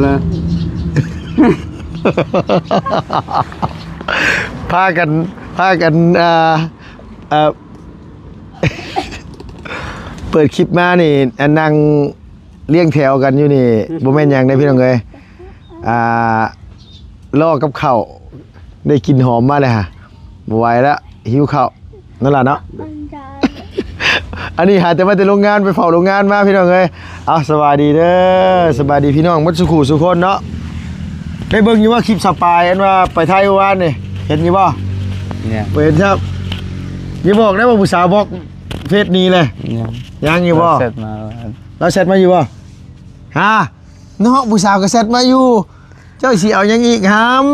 ລະ ພາກັນ ພາກັນ ອ່າ ເອີ ເປີດຄລິບມານີ້ ອັນ ນັ່ງລຽງແຖວກັນຢູ່ນີ້ ບໍ່ແມ່ນຫຍັງເດ້ພີ່ນ້ອງເອີຍ ອ່າ ລໍກັບເຂົ້າ ໄດ້ກິ່ນຫອມມາແລ້ວຫະ ບໍ່ໄຫວລະ ຫິວເຂົ້າ ນັ້ນລະເນາະ. ອັນນີ້ຫາແຕ່ມາແຕ່ໂຮງງານ ໄປເຝົ້າໂຮງງານມາພີ່ນ້ອງເອີຍ. ເອົາ ສະບາຍດີເດີ ສະບາຍດີພີ່ນ້ອງໝົດສູ່ຄູ່ສູ່ຄົນເນາະ. ໄດ້ເບິ່ງຢູ່ວ່າຄລິບສະປາຍ ອັນວ່າໄປໄທມື້ວານນີ້ ເຫັນຢູ່ບໍ່? ເຫັນຄັບ. ຢ່າບອກໄດ້ວ່າຜູ້ສາວບລັອກເຟສໜີເລີຍ. ຍັງ ຍັງຢູ່ບໍ່? ລາວແຊັດມາ ລາວແຊັດມາຢູ່ບໍ່? ຫາ ເນາະ ຜູ້ສາວກໍແຊັດມາຢູ່ ເຈົ້າຊິເອົາຫຍັງອີກຫຳ?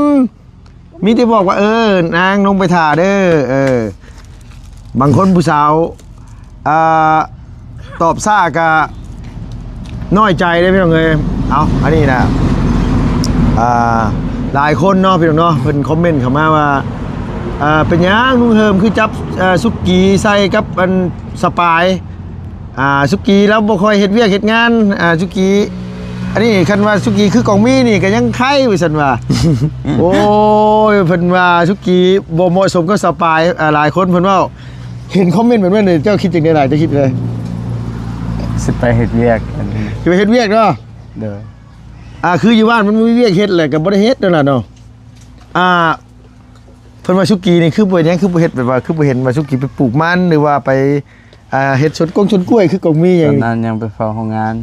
ມີແຕ່ບອກວ່າ ເອີ ນາງລົງໄປຖ້າເດີ. ເອີ ບາງຄົນຜູ້ສາວ ອ່າ ຕອບຊ້າກະນ້ອຍໃຈເດ້ພີ່ນ້ອງເອີຍ. ເອົາ ອັນນີ້ນະ ອ່າ ຫຼາຍຄົນເນາະ ພີ່ນ້ອງເນາະ ເພິ່ນຄອມເມັນເຂົ້າມາວ່າ ອ່າ ເປັນຫຍັງລຸງເຮີມຄືຈັບ ເອີ ສຸກີໃສ່ກັບອັນສະປາຍ? ອ່າ ສຸກີລາວບໍ່ຄ່ອຍເຮັດວຽກເຮັດງານ. ອ່າ ສຸກີ ອັນນີ້ຄັນວ່າສຸກີຄືກອງມີນີ້ກໍຍັງໄຄວ່າຊັ້ນວ່າ. ໂອ້ຍ ເພິ່ນວ່າສຸກີບໍ່ເໝາະສົມກັບສະປາຍ. ອ່າ ຫຼາຍຄົນເພິ່ນເວົ້າ ເຫັນຄອມເມັນແບບນັ້ນ ເຈົ້າຄິດຈັ່ງໃດຫຼາຍ ເຈົ້າຄິດຈັ່ງໃດ? ຊິໄປເຮັດວຽກ ຊິໄປເຮັດວຽກເນາະ. ໂດຍ ອ່າ ຄືຢູ່ບ້ານມັນບໍ່ມີວຽກເຮັດແຫຼະ ກໍບໍ່ໄດ້ເຮັດນັ້ນລະເນາະ. ອ່າ ເພິ່ນວ່າສຸກີນີ້ຄືບໍ່ເຮັດຫຍັງ ຄືບໍ່ເຮັດ ແບບວ່າຄືບໍ່ເຫັນວ່າສຸກີໄປປູກມັນ ຫຼືວ່າໄປ ອ່າ ເຮັດສວນກົງສວນກ້ວຍຄືກໍມີຫຍັງ. ຕອນນັ້ນຍັງໄປເຝົ້າໂຮງງານ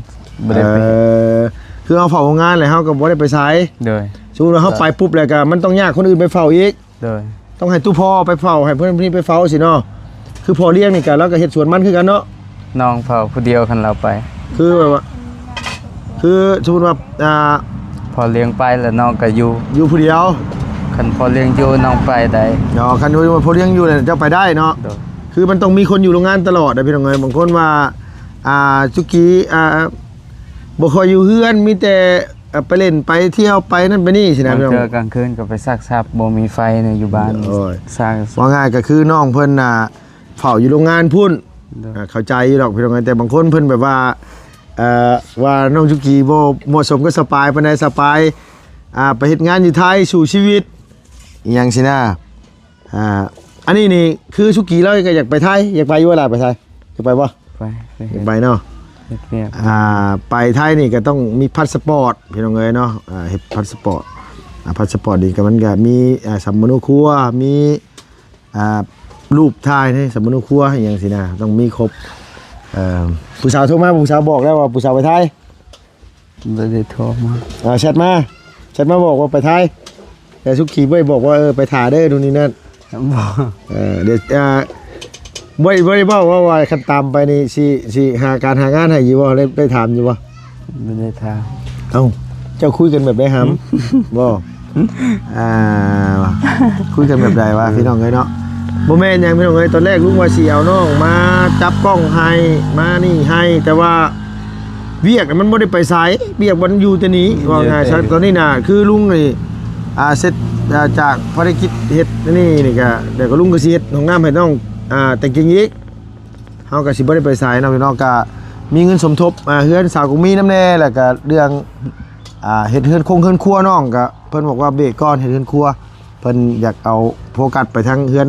ບໍ່ໄດ້ໄປເຮັດ. ເອີ ຄືເຮົາເຝົ້າໂຮງງານແລ້ວເຮົາກໍບໍ່ໄດ້ໄປໃສ. ໂດຍ ສົມມຸດວ່າເຮົາໄປປຸບແລ້ວກໍມັນຕ້ອງຍາກຄົນອື່ນໄປເຝົ້າອີກ. ໂດຍ ຕ້ອງໃຫ້ຕູ້ພໍ່ໄປເຝົ້າ ໃຫ້ເພິ່ນນີ້ໄປເຝົ້າຊີ້ເນາະ. ຄືພໍ່ລ້ຽງນີ້ກໍ ລາວກໍເຮັດສວນມັນຄືກັນເນາະ. ນ້ອງເຝົ້າຜູ້ດຽວຄັນລາວໄປ. ຄືແບບວ່າ ຄືສົມມຸດວ່າ ອ່າ ພໍ່ລ້ຽງໄປແລ້ວນ້ອງກໍຢູ່ ຢູ່ຜູ້ດຽວ. ຄັນພໍ່ລ້ຽງຢູ່ນ້ອງໄປໄດ້. ເນາະ ຄັນວ່າພໍ່ລ້ຽງຢູ່ແລ້ວເຈົ້າໄປໄດ້ເນາະ. ໂດຍ ຄືມັນຕ້ອງມີຄົນຢູ່ໂຮງງານຕະຫຼອດນະພີ່ນ້ອງເອີຍ. ບາງຄົນວ່າ ອ່າ ສຸກີ ອ່າ ບໍ່ຄ່ອຍຢູ່ເຮືອນ ມີແຕ່ ອ່າ ໄປຫຼິ້ນໄປທ່ຽວໄປນັ້ນໄປນີ້ຊີ້ນະ. ບາງເທື່ອກາງຄືນກໍໄປຊັກຊັບ ບໍ່ມີໄຟໃນຢູ່ບ້ານ. ໂອ້ຍ ເວົ້າງ່າຍກໍຄືນ້ອງເພິ່ນນະ ເຝົ້າຢູ່ໂຮງງານພຸ້ນ. ໂດຍ ອ່າ ເຂົ້າໃຈຢູ່ດອກພີ່ນ້ອງເອີຍ ແຕ່ບາງຄົນເພິ່ນແບບວ່າ ເອີ ວ່ານ້ອງສຸກີບໍ່ເໝາະສົມກັບສະປາຍປານໃດ. ສະປາຍ ອ່າ ໄປເຮັດງານຢູ່ໄທ ສູ້ຊີວິດ ອີ່ຫຍັງຊີ້ນະ. ອ່າ ອັນນີ້ນີ້ຄືສຸກີລາວກໍຢາກໄປໄທ ຢາກໄປຢູ່ບໍ່ລະ ໄປໄທ ຢາກໄປບໍ່? ໄປ ໄປເນາະ ເຮັດວຽກ. ອ່າ ໄປໄທນີ້ກໍຕ້ອງມີພາສະປອດພີ່ນ້ອງເອີຍເນາະ. ອ່າ ເຮັດພາສະປອດ ອ່າ ພາສະປອດນີ້ກໍມັນກໍມີ ອ່າ ສຳມະໂນຄົວ ມີ ອ່າ ຮູບຖ່າຍໃນສຳມະໂນຄົວອີ່ຫຍັງຊີ້ນະ ຕ້ອງມີຄົບ. ເອີ ຜູ້ສາວໂທມາ ຜູ້ສາວບອກແລ້ວວ່າຜູ້ສາວໄປໄທ? ບໍ່ໄດ້ໂທມາ. ອ່າ ແຊັດມາ ແຊັດມາບອກວ່າໄປໄທ ແຕ່ສຸກີບໍ່ໄດ້ບອກວ່າ ເອີ ໄປຖ້າເດີ ໂນ່ນນີ້ນັ້ນ. ບໍ່ ເອີ ດຽວ ອ່າ ບໍ່ໄດ້ ບໍ່ໄດ້ເວົ້າວ່າ ວ່າຄັນຕາມໄປນີ້ຊິ ຊິຫາການຫາງານໃຫ້ຢູ່ບໍ່? ໄດ້ ໄດ້ຖາມຢູ່ບໍ່? ບໍ່ໄດ້ຖາມ. ເອົ້າ ເຈົ້າຄຸຍກັນແບບໃດຫຳ? ບໍ່ ອ່າ ຄຸຍກັນແບບໃດວະ ພີ່ນ້ອງເອີຍເນາະ? ບໍ່ແມ່ນຫຍັງພີ່ນ້ອງເອີຍ ຕອນແລກລຸງວ່າຊິເອົານ້ອງມາຈັບກ້ອງໃຫ້ ມານີ້ໃຫ້ ແຕ່ວ່າວຽກມັນບໍ່ໄດ້ໄປໃສ ວຽກມັນຢູ່ແຕ່ນີ້ ເວຍກແຕ່ນີ້ ວ່າງ່າຍຊະ. ຕອນນີ້ນະ ຄືລຸງນີ້ ອ່າ ເສັດ ອ່າ ຈາກພາລະກິດເຮັດອັນນີ້ນີ້ກະ ແລ້ວກໍລຸງກໍຊິເຮັດຫ້ອງນ້ຳໃຫ້ນ້ອງ ອ່າ ແຕ່ງກິງອີກ. ເຮົາກໍຊິບໍ່ໄດ້ໄປໃສເນາະພີ່ນ້ອງ ກໍມີເງິນສົມທົບ ອ່າ ເຮືອນສາວກົງມີນຳແດ່ ແລ້ວກໍເລື່ອງ ອ່າ ເຮັດເຮືອນຄົງເຮືອນຄົວນ້ອງ ກໍເພິ່ນບອກວ່າເບຣກກ່ອນເຮັດເຮືອນຄົວ ເພິ່ນຢາກເອົາໂຟກັສໄປທາງເຮືອນ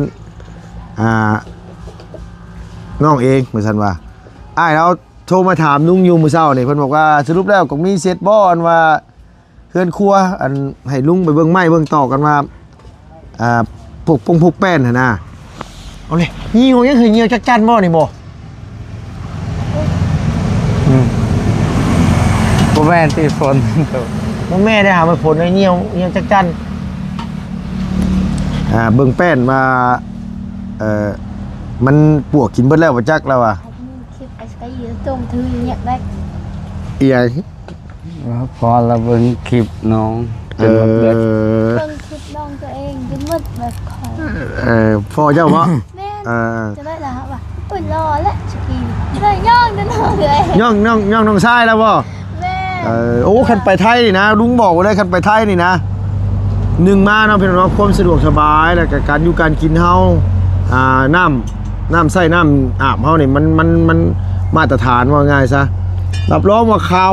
ອ່າ ນ້ອງເອງ ວ່າຊັ້ນວ່າ. ອ້າຍລາວໂທມາຖາມລຸງຢູ່ມື້ເຊົ້ານີ້ ເພິ່ນບອກວ່າ ສະຫຼຸບແລ້ວກໍມີເສັດບໍ່ ອັນວ່າ ເຮືອນຄົວ ອັນ ໃຫ້ລຸງໄປເບິ່ງໄມ້ເບິ່ງຕອກກັນວ່າ ອ່າ ພວກປົງພວກແປ້ນຫັ້ນນະ. ເອົາເລີຍ ຍິງອອກຫຍັງຄືຍິງຈັກຈັ່ນບໍ່ນີ້ບໍ່? ອືມ ບໍ່ແມ່ນຕິ ຝົນ ບໍ່ແມ່ນເດ້ຫາ ມັນຝົນ ຍິງ ຍິງຈັກຈັ່ນ. ອ່າ ເບິ່ງແປ້ນວ່າ ເອີ ມັນປວກກິນເບິດແລ້ວບໍ່ຈັກລາວວ່າ. ຄລິບໄອ້ສະໄກຢູ່ຕົງຖືເຍາະໄດ້ ອີຫຍັງ? ວ່າພໍລະເບິ່ງຄລິບນ້ອງຈົນໝົດເບິດ. ເອີ ເບິ່ງຄລິບນ້ອງຕົວເອງຈົນໝົດເບິດຂອງ. ເອີ ພໍ່ເຈົ້າບໍ່? ແມ່ນ. ເອີ ຈະໄດ້ລະວ່າ ໂອ້ຍ ຫຼໍ່ແຫຼະສະກີ ໄດ້ຍ້ອງແຕ່ນ້ອງເອີຍ ຍ້ອງນ້ອງ ຍ້ອງນ້ອງຊາຍລະບໍ່? ແມ່ນ. ເອີ ໂອ້ ຄັນໄປໄທນີ້ນະ ລຸງບອກໄວ້ເລີຍ ຄັນໄປໄທນີ້ນະ ໜຶ່ງມາເນາະ ພີ່ນ້ອງເນາະ ຄວາມສະດວກສະບາຍ ແລ້ວກະການຢູ່ການກິນເຮົາ ອ່າ ນ້ຳ ນ້ຳໃຊ້ນ້ຳອາບເຮົານີ້ ມັນ ມັນ ມັນມາດຕະຖານ ເວົ້າງ່າຍຊະ ຮັບຮອງວ່າຂາວ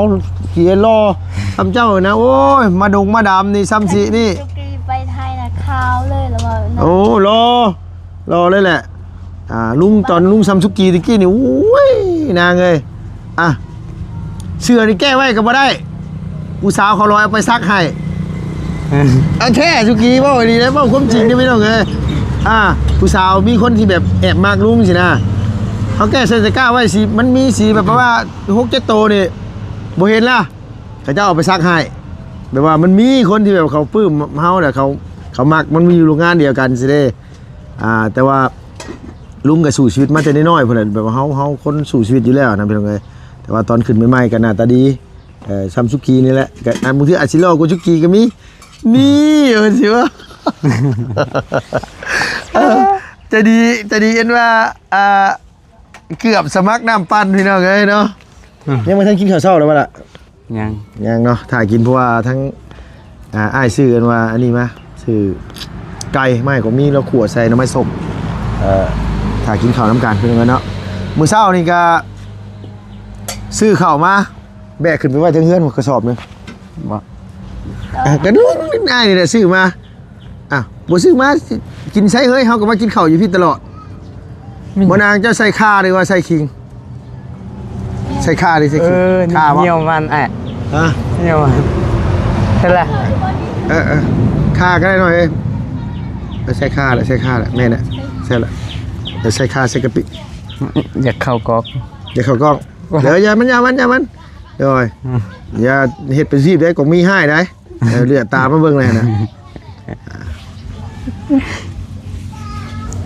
ເສຍຫຼໍ່ ສ່ຳເຈົ້ານະ ໂອ້ຍ ມາດົງມາດຳນີ້ ສ່ຳຊິນີ້ ສຸກີໄປໄທນະ ຂາວເລີຍລະວ່ານະ. ໂອ້ ຫຼໍ່ ຫຼໍ່ເລີຍແຫຼະ. ອ່າ ລຸງ ຕອນລຸງສ່ຳສຸກີຕະກີ້ນີ້ ໂອ້ຍ ນາງເອີຍ ອ່ະ ເສື້ອນີ້ແກ້ໄວ້ກໍບໍ່ໄດ້ ຜູ້ສາວເຂົາລອຍເອົາໄປຊັກໃຫ້. ເອີ ອັນແທ້ ສຸກີເວົ້າອີ່ຫຼີເດ້ ເວົ້າຄວາມຈິງເດ້ພີ່ນ້ອງເອີຍ. ອ່າ ຜູ້ສາວມີຄົນທີ່ແບບແອບມັກລຸງຊີ້ນະ ເຮົາແກ້ໃສ່ຕະກ້າໄວ້ ສີ ມັນມີສີແບບວ່າຫົກເຈັດໂຕນີ້ ບໍ່ເຫັນລະ ເຂົາເຈົ້າເອົາໄປຊັກໃຫ້. ແບບວ່າມັນມີຄົນທີ່ແບບເຂົາປຶ້ມເຮົາແຫຼະ ເຂົາ ເຂົາມັກ ມັນມີຢູ່ໂຮງງານດຽວກັນຊີ້ເດ້. ອ່າ ແຕ່ວ່າລຸງກໍສູ້ຊີວິດມາແຕ່ນ້ອຍໆ ພຸ້ນແຫຼະ ແບບວ່າເຮົາ ເຮົາຄົນສູ້ຊີວິດຢູ່ແລ້ວນະພີ່ນ້ອງເອີຍ. ແຕ່ວ່າຕອນຂຶ້ນໃໝ່ໆກໍໜ້າຕາດີ ເອີ ສ່ຳສຸກີນີ້ແຫຼະ ກໍ ອ່າ ບາງເທື່ອອາດຊິຫຼໍ່ກວ່າສຸກີກໍມີ ມີ ເພິ່ນຊິວ່າ ໃຈດີ ໃຈດີ ເຫັນວ່າ ອ່າ ເກືອບສະໝັກນ້ຳປັ່ນພີ່ນ້ອງເອີຍເນາະ. ອືມ ຍັງບໍ່ທັນກິນເຂົ້າເຊົ້າແລ້ວບໍ່ລະ? ຍັງ ຍັງເນາະ ຖ້າກິນ ເພາະວ່າທັງ ອ່າ ອ້າຍຊື້ອັນວ່າອັນນີ້ມາ ຊື້ໄກ່ມາໃຫ້ກໍມີ ແລ້ວຂົ້ວໃສ່ໜໍ່ໄມ້ສົ້ມ ເອີ ຖ້າກິນເຂົ້ານຳກັນເພິ່ນວ່າເນາະ. ມື້ເຊົ້ານີ້ກໍຊື້ເຂົ້າມາ ແບກຂຶ້ນໄປໄວ້ເທິງເຮືອນກະສອບໜຶ່ງ ບໍ່ ອ່າ ກະດູອ້າຍນີ້ແຫຼະຊື້ມາ. ອ້າວ ບໍ່ຊື້ມາກິນໃສເຮີ້ຍ ເຮົາກໍມາກິນເຂົ້າຢູ່ພີ້ຕະຫຼອດ. ບໍ່ນາງ ເຈົ້າໃສ່ຂ່າ ຫຼືວ່າໃສ່ຂີງ? ໃສ່ຂ່າ ຫຼືໃສ່ຂີງ? ເອີ ຂ່າບໍ່? ໜຽວມັນ ອ້າຍ ຮະ? ໜຽວມັນ ເຮັດລະ ເອີໆ ຂ່າກໍໄດ້ໜ້ອຍເອີຍ. ເອີ ໃສ່ຂ່າລະ ໃສ່ຂ່າລະ ແມ່ນລະ ໃສ່ລະ ເອີ ໃສ່ຂ່າ ໃສ່ກະປິ. ຢາກເຂົ້າກ້ອງ ຢາກເຂົ້າກ້ອງ. ເດີ ຢ່າມັນ ຢ່າມັນ ຢ່າມັນ ໂດຍ ອືມ ຢ່າເຮັດເປັນຊີບໄດ້ ກໍມີຮ້າຍໄດ໋. ເອີ ເຫຼືອດຕາມາເບິ່ງແລ້ວນະ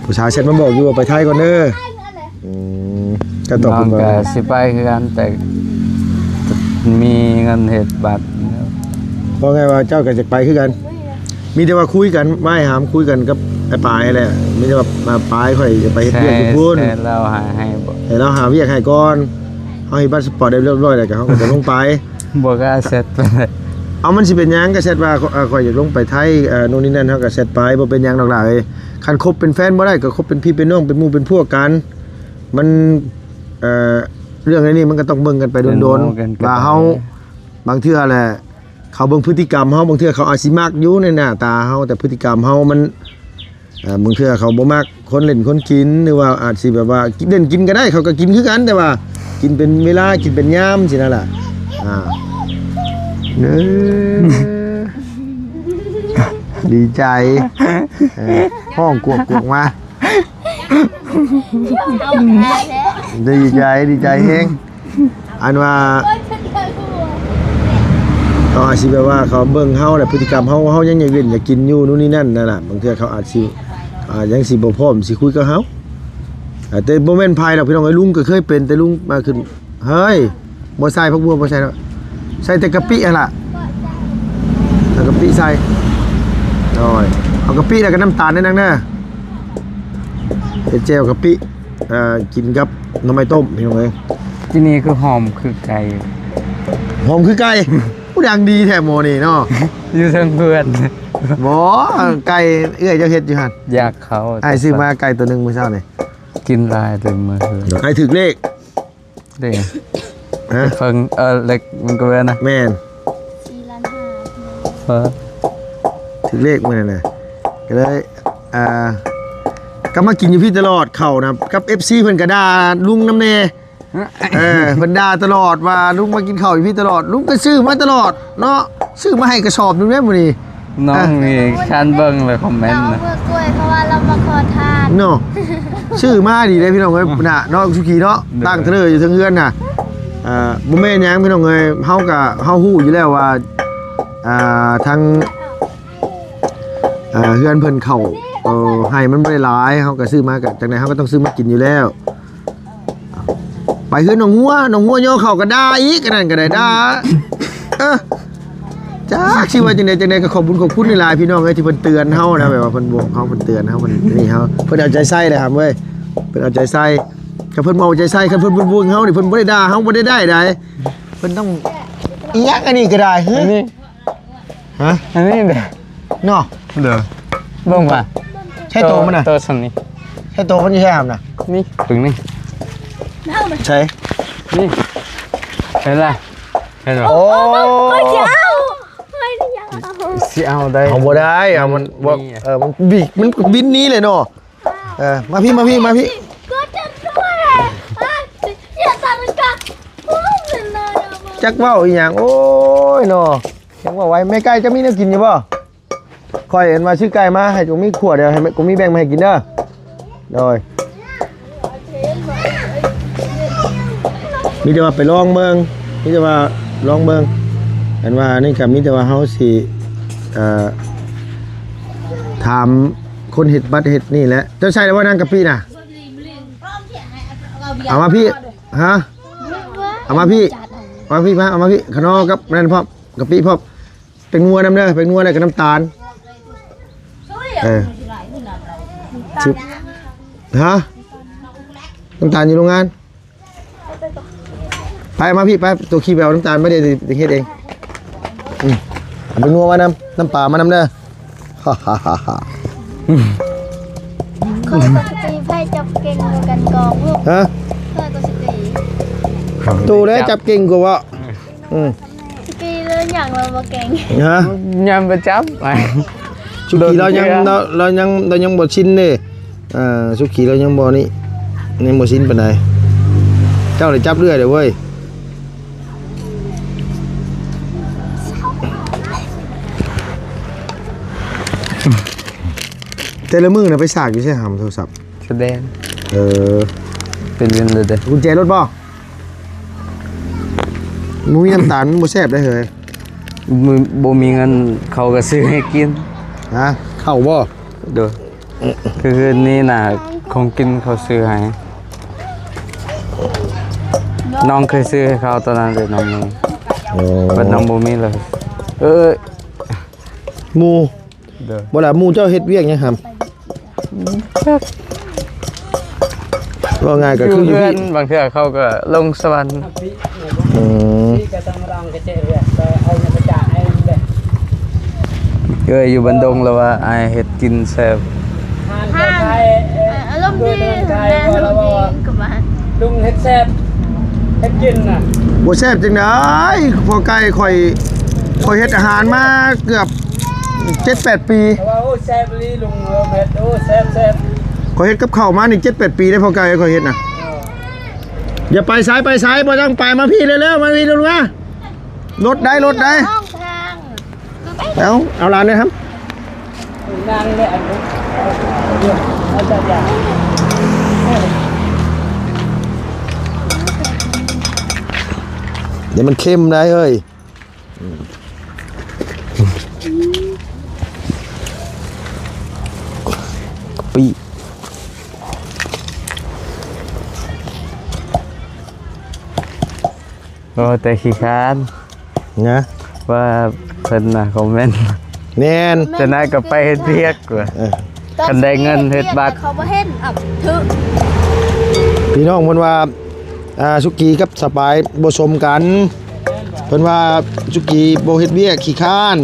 ຜູ້ສາວແຊັດມາບອກຢູ່ວ່າໄປໄທກ່ອນເດີ. ອືມ ກໍຕອບເພິ່ນວ່າ ນ້ອງກໍຊິໄປຄືກັນ ແຕ່ມີເງິນເຮັດບັດ. ເວົ້າງ່າຍວ່າເຈົ້າກໍຢາກໄປຄືກັນ ມີແຕ່ວ່າຄຸຍກັນໄວ້ ຫາມຄຸຍກັນກັບອ້າຍປາຍແຫຼະ ມີແຕ່ວ່າ ປາຍຂ້ອຍຈະໄປເຮັດວຽກຢູ່ພຸ້ນ ແຕ່ລາວຫາໃຫ້ ໃຫ້ລາວຫາວຽກໃຫ້ກ່ອນ ເຮົາເຮັດພາສະປອດໄດ້ຮຽບຮ້ອຍແລ້ວ ກໍເຮົາກໍຈະລົງໄປ. ບໍ່ກ້າແຊັດໄປ. ເອົາ ມັນຊິເປັນຫຍັງ ກໍແຊັດວ່າ ເອີ ຂ້ອຍຢາກລົງໄປໄທ ເອີ ໂນ່ນນີ້ນັ້ນ ເຮົາກໍແຊັດໄປ ບໍ່ເປັນຫຍັງດອກຫຼາຍ. ຄັນຄົບເປັນແຟນບໍ່ໄດ້ ກໍຄົບເປັນພີ່ເປັນນ້ອງ ເປັນໝູ່ເປັນພວກກັນ. ມັນ ເອີ ເລື່ອງອັນນີ້ມັນກໍຕ້ອງເບິ່ງກັນໄປດົນໆ ວ່າເຮົາ ບາງເທື່ອແຫຼະ ເຂົາເບິ່ງພຶດຕິກຳເຮົາ ບາງເທື່ອເຂົາອາດຊິມັກຢູ່ໃນໜ້າຕາເຮົາ ແຕ່ພຶດຕິກຳເຮົາມັນ ອ່າ ບາງເທື່ອເຂົາບໍ່ມັກຄົນຫຼິ້ນຄົນກິນ ຫຼືວ່າອາດຊິແບບວ່າເລ່ນກິນກໍໄດ້ ເຂົາກໍກິນຄືກັນ ແຕ່ວ່າກິນເປັນເວລາ ກິນເປັນຍາມຊີ້ນັ້ນລະ. ອ່າ ເອີ ດີໃຈ ເອີ ຮ້ອງກວກໆມາ ດີໃຈ ດີໃຈແຮງ. ອັນວ່າ ເຂົາອາດຊິແບບວ່າເຂົາເບິ່ງເຮົາແຫຼະ ພຶດຕິກຳເຮົາ ເຮົາຍັງຢາກຫຼິ້ນຢາກກິນຢູ່ ໂນ່ນນີ້ນັ້ນນັ້ນລະ ບາງເທື່ອເຂົາອາດຊິ ອ່າ ຍັງຊິບໍ່ພ້ອມຊິຄຸຍກັບເຮົາ. ອ່າ ແຕ່ບໍ່ແມ່ນໃຜດອກພີ່ນ້ອງເອີຍ ລຸງກໍເຄີຍເປັນ ແຕ່ລຸງມາຂຶ້ນ ເຮີ້ຍ ບໍ່ໃສ່ຜັກບົວ ບໍ່ໃສ່ດອກ ໃສ່ແຕ່ກະປິຫັ້ນລະ ເອົາກະປິໃສ່ ໂດຍ ເອົາກະປິແລ້ວກໍນ້ຳຕານໜ້ອຍໜຶ່ງເດີ ເຮັດແຈ່ວກະປິ ເອີ ກິນກັບໜໍ່ໄມ້ຕົ້ມ ພີ່ນ້ອງເອີຍ. ທີ່ນີ້ຄືຫອມຄືໄກ່ ຫອມຄືໄກ່. ຜູ້ດັງດີແທ້ໝໍນີ້ເນາະ ຢູ່ເທິງເຮືອນ. ບໍ່ ໄກ່ເອື້ອຍເຈົ້າເຮັດຢູ່ຫັ້ນ ຢາກເຂົ້າ ອ້າຍຊື້ມາໄກ່ຕົວໜຶ່ງມື້ເຊົ້ານີ້ ກິນຫຼາຍເຕັມມື້ເຮືອນ. ອ້າຍຖືກເລກ ເດ້ ຮະ ເພິ່ງ ເອີ ເລກມັນກໍແມ່ນນະ ແມ່ນ ສີ່ລ້ານຫ້າ ເອີ ຖືກເລກມື້ນັ້ນນະ ກໍເລີຍ ອ່າ ກໍມາກິນຢູ່ພີ້ຕະຫຼອດ ເຂົ້ານະ ກັບເອັຟຊີເພິ່ນກໍດ່າລຸງນຳແດ່. ເອີ ເພິ່ນດ່າຕະຫຼອດວ່າລຸງມາກິນເຂົ້າຢູ່ພີ້ຕະຫຼອດ ລຸງກໍຊື້ມາຕະຫຼອດເນາະ ຊື້ມາໃຫ້ກະສອບໜຶ່ງແລ້ວມື້ນີ້. ນ້ອງນີ້ຄັນເບິ່ງແລ້ວຄອມເມັນນະ ເອົາເມືອກ້ວຍ ເພາະວ່າລາວມາຂໍທານເນາະ. ຊື້ມາດີເດ້ພີ່ນ້ອງເອີຍ ນະເນາະ ສຸກີເນາະ ໂດຍ ຕັ້ງເທີຢູ່ເທິງເຮືອນນະ. ເອີ ບໍ່ແມ່ນຫຍັງພີ່ນ້ອງເອີຍ ເຮົາກະ ເຮົາຮູ້ຢູ່ແລ້ວວ່າ ອ່າ ທາງ ເອີ ເຮືອນເພິ່ນເຂົ້າ ເອີ ໄຮ່ມັນບໍ່ໄດ້ຫຼາຍ ເຮົາກະຊື້ມາ ກະຈັ່ງໃດເຮົາກະຕ້ອງຊື້ມາກິນຢູ່ແລ້ວ. ໄປເຮືອນນ້ອງຫົວ ນ້ອງຫົວຍໍເຂົ້າກໍດ່າອີກ ອັນນັ້ນກໍໄດ້ດ່າ ເອີ ຈັກຊິວ່າຈັ່ງໃດ ຈັ່ງໃດກໍຂອບບຸນຂອບຄຸນຫຼາຍໆ ພີ່ນ້ອງເອີຍ ທີ່ເພິ່ນເຕືອນເຮົານະ ແບບວ່າເພິ່ນບອກເຮົາ ເພິ່ນເຕືອນເຮົາ ເພິ່ນນີ້ເຮົາ ເພິ່ນເອົາໃຈໃສ່ແຫຼະຫຳເອີຍ ເພິ່ນເອົາໃຈໃສ່. ຄັນເພິ່ນບໍ່ເອົາໃຈໃສ່ ຄັນເພິ່ນບໍ່ເບິ່ງເຮົານີ້ ເພິ່ນບໍ່ໄດ້ດ່າເຮົາ ບໍ່ໄດ້ໄດ້ໃດ ເພິ່ນຕ້ອງ ອີຫຍັງອັນນີ້ກໍໄດ້ ຮະ? ອັນນີ້ ຮະ? ອັນນີ້ເດີ ເນາະ ເດີ ເບິ່ງວ່າ ໃຊ່ໂຕມັນນະ ໂຕສ່ຳນີ້ ໃຊ່ໂຕມັນຢູ່ໃສ່ຫຳນະ ນີ້ ປຶງນີ້ ໃສ່ ນີ້ ເຫັນລະ ເຫັນບໍ່? ໂອ້ ໂອ້ຍ ຂ້ອຍຊິເອົາ ຊິເອົາໄດ້ ເອົາບໍ່ໄດ້ ເອົາມັນ ມັນບໍ່ມີ ເອີ ມັນບິກ ມັນບິນໜີເລີຍເນາະ. ເອີ ມາພີ້ ມາພີ້ ມາພີ້ ກວດຈະດ້ວຍ ອາ ຢ່າຕັດກະ ໂອ້ຍ ເປັນນາຍ ຈັກເວົ້າອີ່ຫຍັງ ໂອ້ຍເນາະ ຍັງເວົ້າໄວ. ແມ່ໄກ່ ເຈົ້າມີແນວກິນຢູ່ບໍ່? ຂ້ອຍອັນວ່າຊື້ໄກ່ມາໃຫ້ ກູມີຂວດດຽວ ໃຫ້ກູມີແບ່ງມາໃຫ້ກິນເດີ. ໂດຍ ມີແຕ່ວ່າໄປລອງເບິ່ງ ມີແຕ່ວ່າລອງເບິ່ງ. ອັນວ່ານີ້ກໍມີແຕ່ວ່າເຮົາຊິ ເອີ ຖາມຄົນເຮັດບັດເຮັດນີ້ແຫຼະ. ເຈົ້າໃສ່ແລ້ວບໍ່ ນາງກະປິນະ? ເອົາມາພີ້ ຮະ ເອົາມາພີ້ ເອົາມາພີ້ ມາ ເອົາມາພີ້ ຂະໜໍ່ກັບນັ້ນພ້ອມ ກະປິພ້ອມ. ແປ້ງນົວນຳເດີ ແປ້ງນົວ ແລ້ວກໍນ້ຳຕານ. ເອີ ຮະ ນ້ຳຕານຢູ່ໂຮງງານ. ໄປ ເອົາມາພີ້ ໄປ ໂຕຂີ້ໄປເອົານ້ຳຕານມາເດ້ ເຮັດເອງ. ອືມ ເອົາແປ້ງນົວມານຳ ນ້ຳປາມານຳເດີ. ຂ້ອຍກໍຊິຕີ ໃຜຈັບເກັ່ງກວ່າກັນກອງລູກ? ຮະ? ຂ້ອຍກໍຊິຕີ ໂຕແລ້ວຈັບເກັ່ງກວ່າເວາະ. ອືມ ສຸກີເລີຍຫຍັງລາວບໍ່ເກັ່ງ ຮະ? ຍາມປະຈຳ ສຸກີລາວຍັງ ລາວ ລາວຍັງ ລາວຍັງບໍ່ຊິນເດ້. ເອີ ສຸກີລາວຍັງບໍ່ນີ້ ຍັງບໍ່ຊິນປານໃດ. ເຈົ້າໄດ້ຈັບເລື້ອຍເດ້ເວີຍ. ແຕ່ລະມື້ນະໄປສາກຢູ່ໃສຫຳໂທລະສັບ? ສະແດງ. ເອີ ເປັນເລື່ອງເລີຍເດ້. ກຸນແຈລົດບໍ່? ບໍ່ມີນ້ຳຕານມັນບໍ່ແຊບໄດ໋ເຮີ້ຍ. ບໍ່ ບໍ່ມີເງິນເຂົາກໍຊື້ໃຫ້ກິນ. ຮະ? ເຂົ້າບໍ່? ໂດຍ. ຄືຄືນີ້ນະ ຂອງກິນເຂົາຊື້ໃຫ້. ນ້ອງເຄີຍຊື້ໃຫ້ເຂົາຕອນນັ້ນເດ້ ນ້ອງ. ໂອ້ ບັດນ້ອງບໍ່ມີແລ້ວ. ເອີ ໝູ່ ໂດຍ. ບໍ່ລະ ໝູ່ເຈົ້າເຮັດວຽກຫຍັງຫຳ? ເວົ້າງ່າຍກໍຄືຢູ່ພີ້ ບາງເທື່ອເຂົາກໍລົງສະຫວັນ. ອືມ ເອີຍ ຢູ່ບັນດົງລະວ່າອ້າຍເຮັດກິນແຊບ. ອາ ອາລົມດີນະ ລົມດີ ກໍວ່າລຸງເຮັດແຊບ ເຮັດກິນນະ. ບໍ່ແຊບຈັ່ງໃດ ພໍ່ໄກ່ ຂ້ອຍ ຂ້ອຍເຮັດອາຫານມາເກືອບເຈັດແປດປີ. ແຕ່ວ່າ ໂອ້ ແຊບອີ່ຫຼີລຸງເອີຍ ເຮັດ ໂອ້ ແຊບໆ. ຂ້ອຍເຮັດກັບເຂົ້າມານີ້ເຈັດແປດປີແລ້ວ ພໍ່ໄກ່ ຂ້ອຍເຮັດນະ. ເອີ ຢ່າໄປໃສ ໄປໃສ ບໍ່ຕ້ອງໄປ ມາພີ້ເລັວໆ ມາພີ້ເລັວໆ ມາ. ລົດໄດ້ ລົດໄດ້ ເອົາ ເອົາຫຼານເດີຄັບ. ດຽວມັນເຄັມໄດ໋ເຮີ້ຍ. ກະປິ ໂອ້ ແຕ່ຂີ້ຄ້ານນະ ວ່າເພິ່ນນະຄອມເມັນ. ແມ່ນ ຈະໄດ້ກໍໄປເຮັດວຽກວ່າ. ເອີ ຄັນໄດ້ເງິນເຮັດບັດ ເຂົາບໍ່ເຫັນ ເອົາຖືກ. ພີ່ນ້ອງເພິ່ນວ່າ ອ່າ ສຸກີກັບສະປາຍບໍ່ສົມກັນ. ເພິ່ນວ່າສຸກີບໍ່ເຮັດວຽກ ຂີ້ຄ້ານ.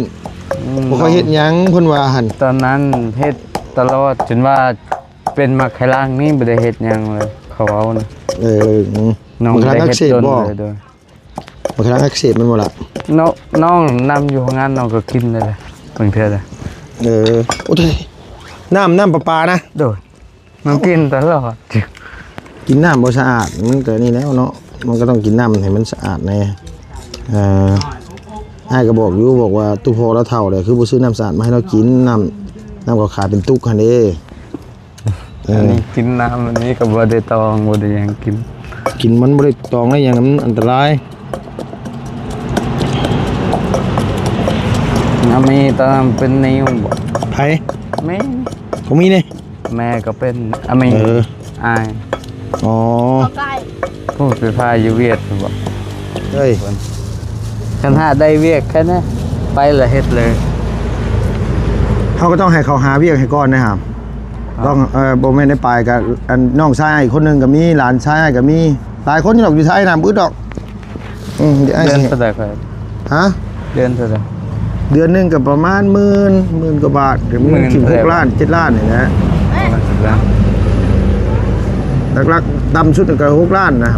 ອືມ ບໍ່ຄ່ອຍເຮັດຫຍັງ ເພິ່ນວ່າຫັ້ນ. ຕອນນັ້ນເຮັດຕະຫຼອດ ຈົນວ່າເປັນໝາກໄຂ່ລ່າງນີ້ ບໍ່ໄດ້ເຮັດຫຍັງເລີຍ ເຂົາເວົ້ານະ. ເອີ ອືມ ນ້ອງ ບັກຄັງອັກເສບບໍ່? ໂດຍ. ບັກຄັງອັກເສບແມ່ນບໍ່ລະ? ນ້ອງ ນ້ອງນຳຢູ່ໂຮງງານ ນ້ອງກໍກິນໄດ້ລະ ບາງເທື່ອລະ. ເອີ ໂອ້ ນ້ຳ ນ້ຳປະປານະ? ໂດຍ. ມັນກິນຕະຫຼອດ ກິນນ້ຳບໍ່ສະອາດ ມັນກໍນີ້ແລ້ວເນາະ ມັນກໍຕ້ອງກິນນ້ຳໃຫ້ມັນສະອາດແດ່. ເອີ ອ້າຍກໍບອກຢູ່ ບອກວ່າ ຕູ່ພໍ່ລາວເຖົ້າແລ້ວ ຄືບໍ່ຊື້ນ້ຳສະອາດມາໃຫ້ລາວກິນ ນ້ຳ ນ້ຳເຂົາຂາຍເປັນຕຸກຫັ້ນເດ້. ເອີ ອັນນີ້ກິນນ້ຳອັນນີ້ກໍບໍ່ໄດ້ຕອງ ບໍ່ໄດ້ຫຍັງກິນ ກິນມັນບໍ່ໄດ້ຕອງໄດ້ຫຍັງ ມັນອັນຕະລາຍ. ອາມີຕອນນັ້ນເປັນນິ້ວບໍ່? ໃຜ? ແມ່. ບໍ່ມີເດ້. ແມ່ກໍເປັນ ອາມີ ເອີ ອ້າຍ. ອໍ ຜູ້ໄຟຟ້າຢູ່ຫວຽດບໍ່? ເອີຍ ຄັນຫາໄດ້ວຽກແຄ່ນັ້ນ ໄປລະເຮັດເລີຍ. ເຮົາກໍຕ້ອງໃຫ້ເຂົາຫາວຽກໃຫ້ກ່ອນເດ້ຫາ. ຕ້ອງ ເອີ ບໍ່ແມ່ນໄດ້ໄປກະ ອັນ ນ້ອງຊາຍອ້າຍຄົນໜຶ່ງກໍມີ ຫຼານຊາຍອ້າຍກໍມີ ຫຼາຍຄົນຢູ່ດອກ ຢູ່ໄທນະ ບໍ່ອຶດດອກ. ອືມ ດຽວອ້າຍ ເດືອນເທົ່າໃດຂ້ອຍ? ຮະ? ເດືອນເທົ່າໃດ? ເດືອນໜຶ່ງກໍປະມານໝື່ນ ໝື່ນກວ່າບາດ ເດືອນໜຶ່ງ ໝື່ນ ເທົ່າໃດ? ສິບຫົກລ້ານ ເຈັດລ້ານນີ້ແຫຼະ. ຫຼັກໆ ຕ່ຳສຸດກໍຫົກລ້ານນະ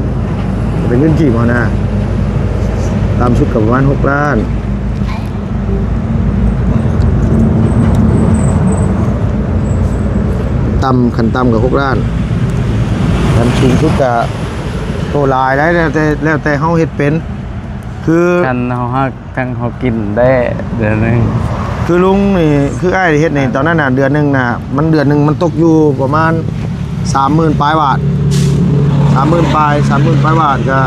ເປັນເງິນກີບເຮົານະ ຕ່ຳສຸດກໍປະມານຫົກລ້ານ. ຕ່ຳ ຂັ້ນຕ່ຳກໍຫົກລ້ານ ຂັ້ນສູງສຸດກໍ ໂອ້ ຫຼາຍໄດ໋ ແລ້ວແຕ່ ແລ້ວແຕ່ເຮົາເຮັດເປັນ ຄື ຄັນເຮົາຮັກ ທັງເຮົາກິນໄດ້ ເດືອນໜຶ່ງ ຄືລຸງນີ້ ຄືອ້າຍເຮັດນີ້ ຕອນນັ້ນນະ ເດືອນໜຶ່ງນະ ມັນ ເດືອນໜຶ່ງມັນຕົກຢູ່ປະມານສາມໝື່ນປາຍບາດ ສາມໝື່ນປາຍ ສາມໝື່ນປາຍບາດ ກໍ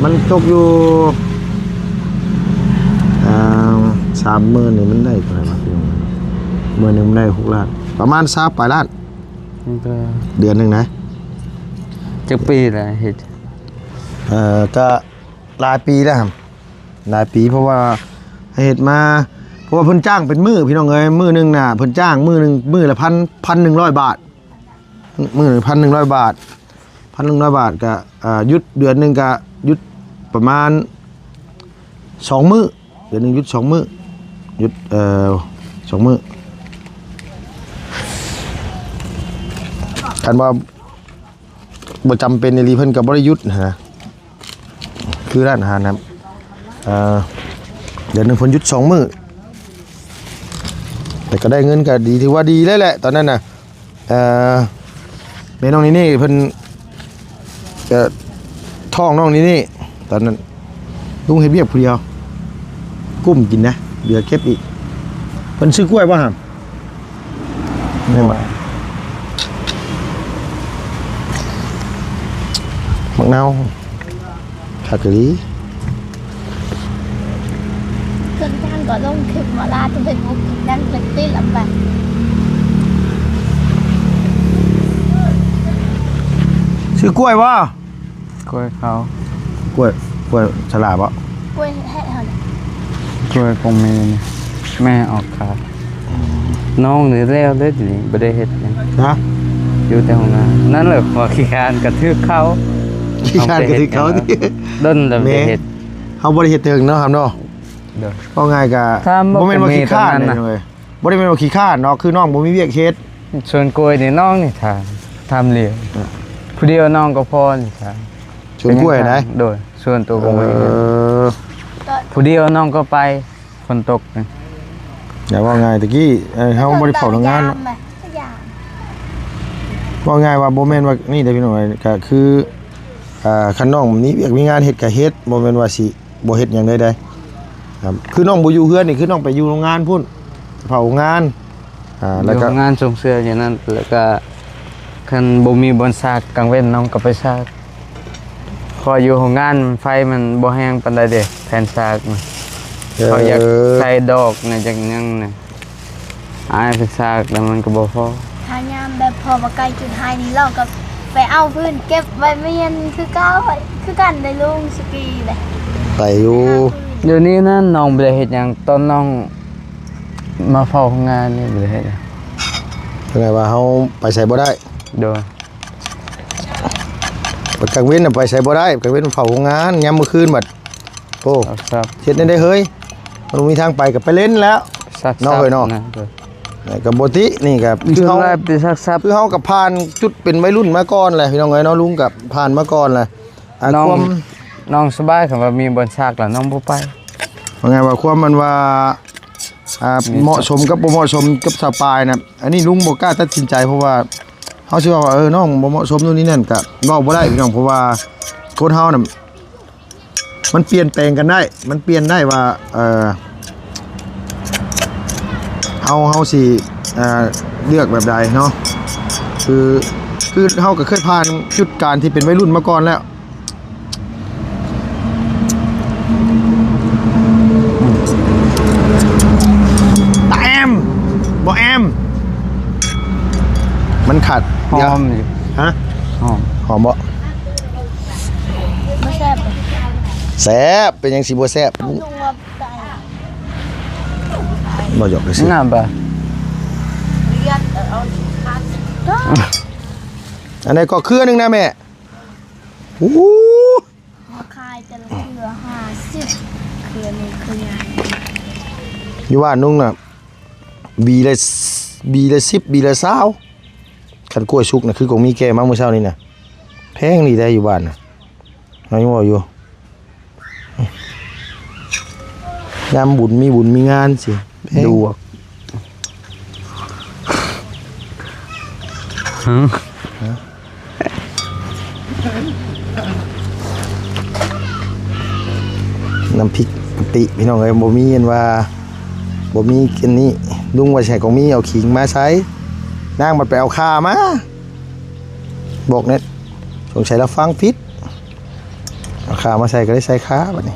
ມັນຕົກຢູ່ ອ່າ ສາມໝື່ນນີ້ມັນໄດ້ເທົ່າໃດວະ ພີ່ນ້ອງ? ມື້ໜຶ່ງມັນໄດ້ຫົກລ້ານ ປະມານຊາວປາຍລ້ານ ມັນກໍ ເດືອນໜຶ່ງນະ. ຈັກປີແລ້ວເຮັດ? ເອີ ກໍຫຼາຍປີແລ້ວ ຫຼາຍປີ ເພາະວ່າເຮັດມາ ເພາະວ່າເພິ່ນຈ້າງເປັນມື້ ພີ່ນ້ອງເອີຍ ມື້ໜຶ່ງນະ ເພິ່ນຈ້າງມື້ໜຶ່ງ ມື້ລະພັນ ພັນໜຶ່ງຮ້ອຍບາດ ມື້ໜຶ່ງພັນໜຶ່ງຮ້ອຍບາດ ພັນໜຶ່ງຮ້ອຍບາດ ກະ ອ່າ ຢຸດເດືອນໜຶ່ງກະຢຸດປະມານສອງມື້ ເດືອນໜຶ່ງຢຸດສອງມື້ ຢຸດ ເອີ ສອງມື້ ຄັນວ່າບໍ່ຈຳເປັນອີ່ຫຼີ ເພິ່ນກໍບໍ່ໄດ້ຢຸດຫັ້ນນະ ຄືຮ້ານອາຫານນະ ເອີ ເດືອນໜຶ່ງເພິ່ນຢຸດສອງມື້ ແຕ່ກໍໄດ້ເງິນກໍດີ ຖືວ່າດີເລີຍແຫຼະຕອນນັ້ນນະ. ເອີ ແມ່ນ້ອງນີ້ນີ້ເພິ່ນ ເອີ ທ້ອງນ້ອງນີ້ນີ້ ຕອນນັ້ນລຸງເຮັດວຽກຜູ້ດຽວ ກຸ້ມກິນນະ ເຫຼືອເກັບອີກ. ເພິ່ນຊື້ກ້ວຍບໍ່ຫາ? ແມ່ນບໍ່? ໝາກນາວ ຄັກອີ່ຫຼີ. ເຄື່ອງທາງກໍລົງຄລິບມາລາດເຟສບຸກ ຍັງເປັນຕິລຳບາກ. ຊື້ກ້ວຍບໍ່? ກ້ວຍເຂົາ ກ້ວຍ ກ້ວຍສະຫຼາບໍ່? ກ້ວຍແຮະຫັ້ນ ກ້ວຍຂອງແມ່ນີ້ ແມ່ອອກຂາຍ. ອືມ ນ້ອງນີ້ແລ້ວເດ້ ດຽວນີ້ບໍ່ໄດ້ເຮັດຫຍັງ ຮະ? ຢູ່ແຕ່ໂຮງງານ ນັ້ນແຫຼະ ຂ້ອຍຂີ້ຄ້ານກະຖືກເຂົາ ຂີ້ຄ້ານກະຖືກເຂົາ ດົນແລ້ວບໍ່ໄດ້ເຮັດ. ເຮົາບໍ່ໄດ້ເຮັດເຖິງເນາະ ຫຳເນາະ. ໂດຍ ເວົ້າງ່າຍກະ ບໍ່ແມ່ນວ່າຂີ້ຄ້ານເດ້ ບໍ່ໄດ້ແມ່ນວ່າຂີ້ຄ້ານເນາະ ຄືນ້ອງບໍ່ມີວຽກເຮັດ. ສວນກ້ວຍນີ້ນ້ອງນີ້ຖາມ ຖາມຫຼຽວ ອາ ຜູ້ດຽວນ້ອງກໍພໍນີ້ຖາມ ສວນກ້ວຍນະ. ໂດຍ ສວນໂຕກໍບໍ່ມີ. ເອີ ຜູ້ດຽວນ້ອງກໍໄປ ຝົນຕົກນີ້. ຢ່າເວົ້າງ່າຍ ຕະກີ້ ເອີ ເຮົາບໍ່ໄດ້ເຝົ້າໂຮງງານເນາະ. ເວົ້າງ່າຍວ່າບໍ່ແມ່ນວ່ານີ້ເດ້ພີ່ນ້ອງ ກໍຄື ອ່າ ຄັນນ້ອງມີວຽກມີງານເຮັດກໍເຮັດ ບໍ່ແມ່ນວ່າຊິ ບໍ່ເຮັດຫຍັງເລີຍໃດ໋. ຄືນ້ອງບໍ່ຢູ່ເຮືອນນີ້ ຄືນ້ອງໄປຢູ່ໂຮງງານພຸ້ນ ເຝົ້າໂຮງງານ ອ່າ ແລ້ວກໍ ຢູ່ໂຮງງານສົ່ງເສື້ອຢູ່ນັ້ນ ແລ້ວກໍຄັນບໍ່ມີບ່ອນຊາກກາງເວັນ ນ້ອງກໍໄປຊາກ ເພາະຢູ່ໂຮງງານໄຟມັນບໍ່ແຮງປານໃດເດ້ ແຜ່ນຊາກນະ. ເອີ ເຂົາຢາກໃສ່ດອກນະ ຢາກຫຍັງນະ. ອ້າຍໄປຊາກແລ້ວມັນກໍບໍ່ພໍ. ຖ້າຍາມແບບພໍບໍ່ໄກຈຸດໄຮ່ນີ້ ລາວກໍໄປເອົາຟືນເກັບໄວ້ມາຮຽນຄືເກົ່າ ຄືກັນໄດ໋ລຸງ ສຸກີເດ້ ໄປຢູ່. ດຽວນີ້ນັ້ນນ້ອງບໍ່ໄດ້ເຮັດຫຍັງ ຕອນນ້ອງມາເຝົ້າໂຮງງານນີ້ບໍ່ໄດ້ເຮັດຫຍັງ. ແປວ່າເຮົາໄປໃສບໍ່ໄດ້. ໂດຍ ກາງເວັນນະໄປໃສບໍ່ໄດ້ ກາງເວັນເຝົ້າໂຮງງານ ຍາມມື້ຄືນບັດ ໂອ້ ເຮັດແນວໃດເຮີ້ຍ ມັນບໍ່ມີທາງໄປ ກໍໄປເຫຼັ້ນແລ້ວ ເນາະເຮີ້ຍເນາະ. ກໍບໍ່ຕິ ນີ້ກໍຄືເຮົາ ຄືເຮົາກໍຜ່ານຈຸດເປັນໄວລຸ້ນມາກ່ອນແຫຼະ ພີ່ນ້ອງເອີຍເນາະ. ລຸງກໍຜ່ານມາກ່ອນແຫຼະ. ອາ ນ້ອງ ຄວາມ ນ້ອງສະບາຍ ຄັນວ່າມີບ່ອນຊາກແລ້ວນ້ອງບໍ່ໄປ. ວ່າໄງວ່າຄວາມມັນວ່າ ອ່າ ເໝາະສົມກັບບໍ່ເໝາະສົມກັບສາວປາຍນະ ອັນນີ້ລຸງບໍ່ກ້າຕັດສິນໃຈ ເພາະວ່າເຮົາຊິວ່າ ເອີ ນ້ອງບໍ່ເໝາະສົມ ໂນ່ນນີ້ນັ້ນ ກະເວົ້າບໍ່ໄດ້ພີ່ນ້ອງ ເພາະວ່າຄົນເຮົານະ ມັນປ່ຽນແປງກັນໄດ້ ມັນປ່ຽນໄດ້ວ່າ ເອີ ເຮົາ ເຮົາຊິ ເອີ ເລືອກແບບໃດເນາະ. ຄື ຄືເຮົາກໍເຄີຍຜ່ານຈຸດການທີ່ເປັນໄວລຸ້ນມາກ່ອນແລ້ວ. ຕາແອມ ບໍ່ແອມ ມັນຂັດ. ຫອມຢູ່. ຮະ? ຫອມ. ຫອມບໍ່? ບໍ່ແຊບ. ແຊບ ເປັນຫຍັງຊິບໍ່ແຊບ? ບໍ່ ຢອກຊື່. ງາມປະ? ອັນໃດກໍເຄືອໜຶ່ງນະແມ່. ໂອ້ ມາຂາຍແຕ່ລະເຄືອຫ້າສິບ ເຄືອນີ້ເຄືອໃຫຍ່. ຢູ່ບ້ານລຸງນະ ບີລະ ບີລະສິບ ບີລະຊາວ. ຄັນກ້ວຍສຸກນະ ຄືກົງມີແກ່ມາມື້ເຊົ້ານີ້ນະ ແພງນີ້ໄດ໋ຢູ່ບ້ານນະ. ເຮົາຍັງເວົ້າຢູ່ ຍາມບຸນມີບຸນມີງານຊິ ດວກ. ຮະ ນ້ຳພິກກະປິພີ່ນ້ອງເອີຍ ບໍ່ມີອັນວ່າ ບໍ່ມີອັນນີ້ ລຸງວ່າຊິໃຫ້ກອງມີເອົາຂີງມາໃສ່ ນາງບັດໄປເອົາຂ່າມາ ບອກແນ່ ສົງໄສລາວຟັງຜິດ ເອົາຂ່າມາໃສ່ກໍໄດ້ໃສ່ຂ່າບັດນີ້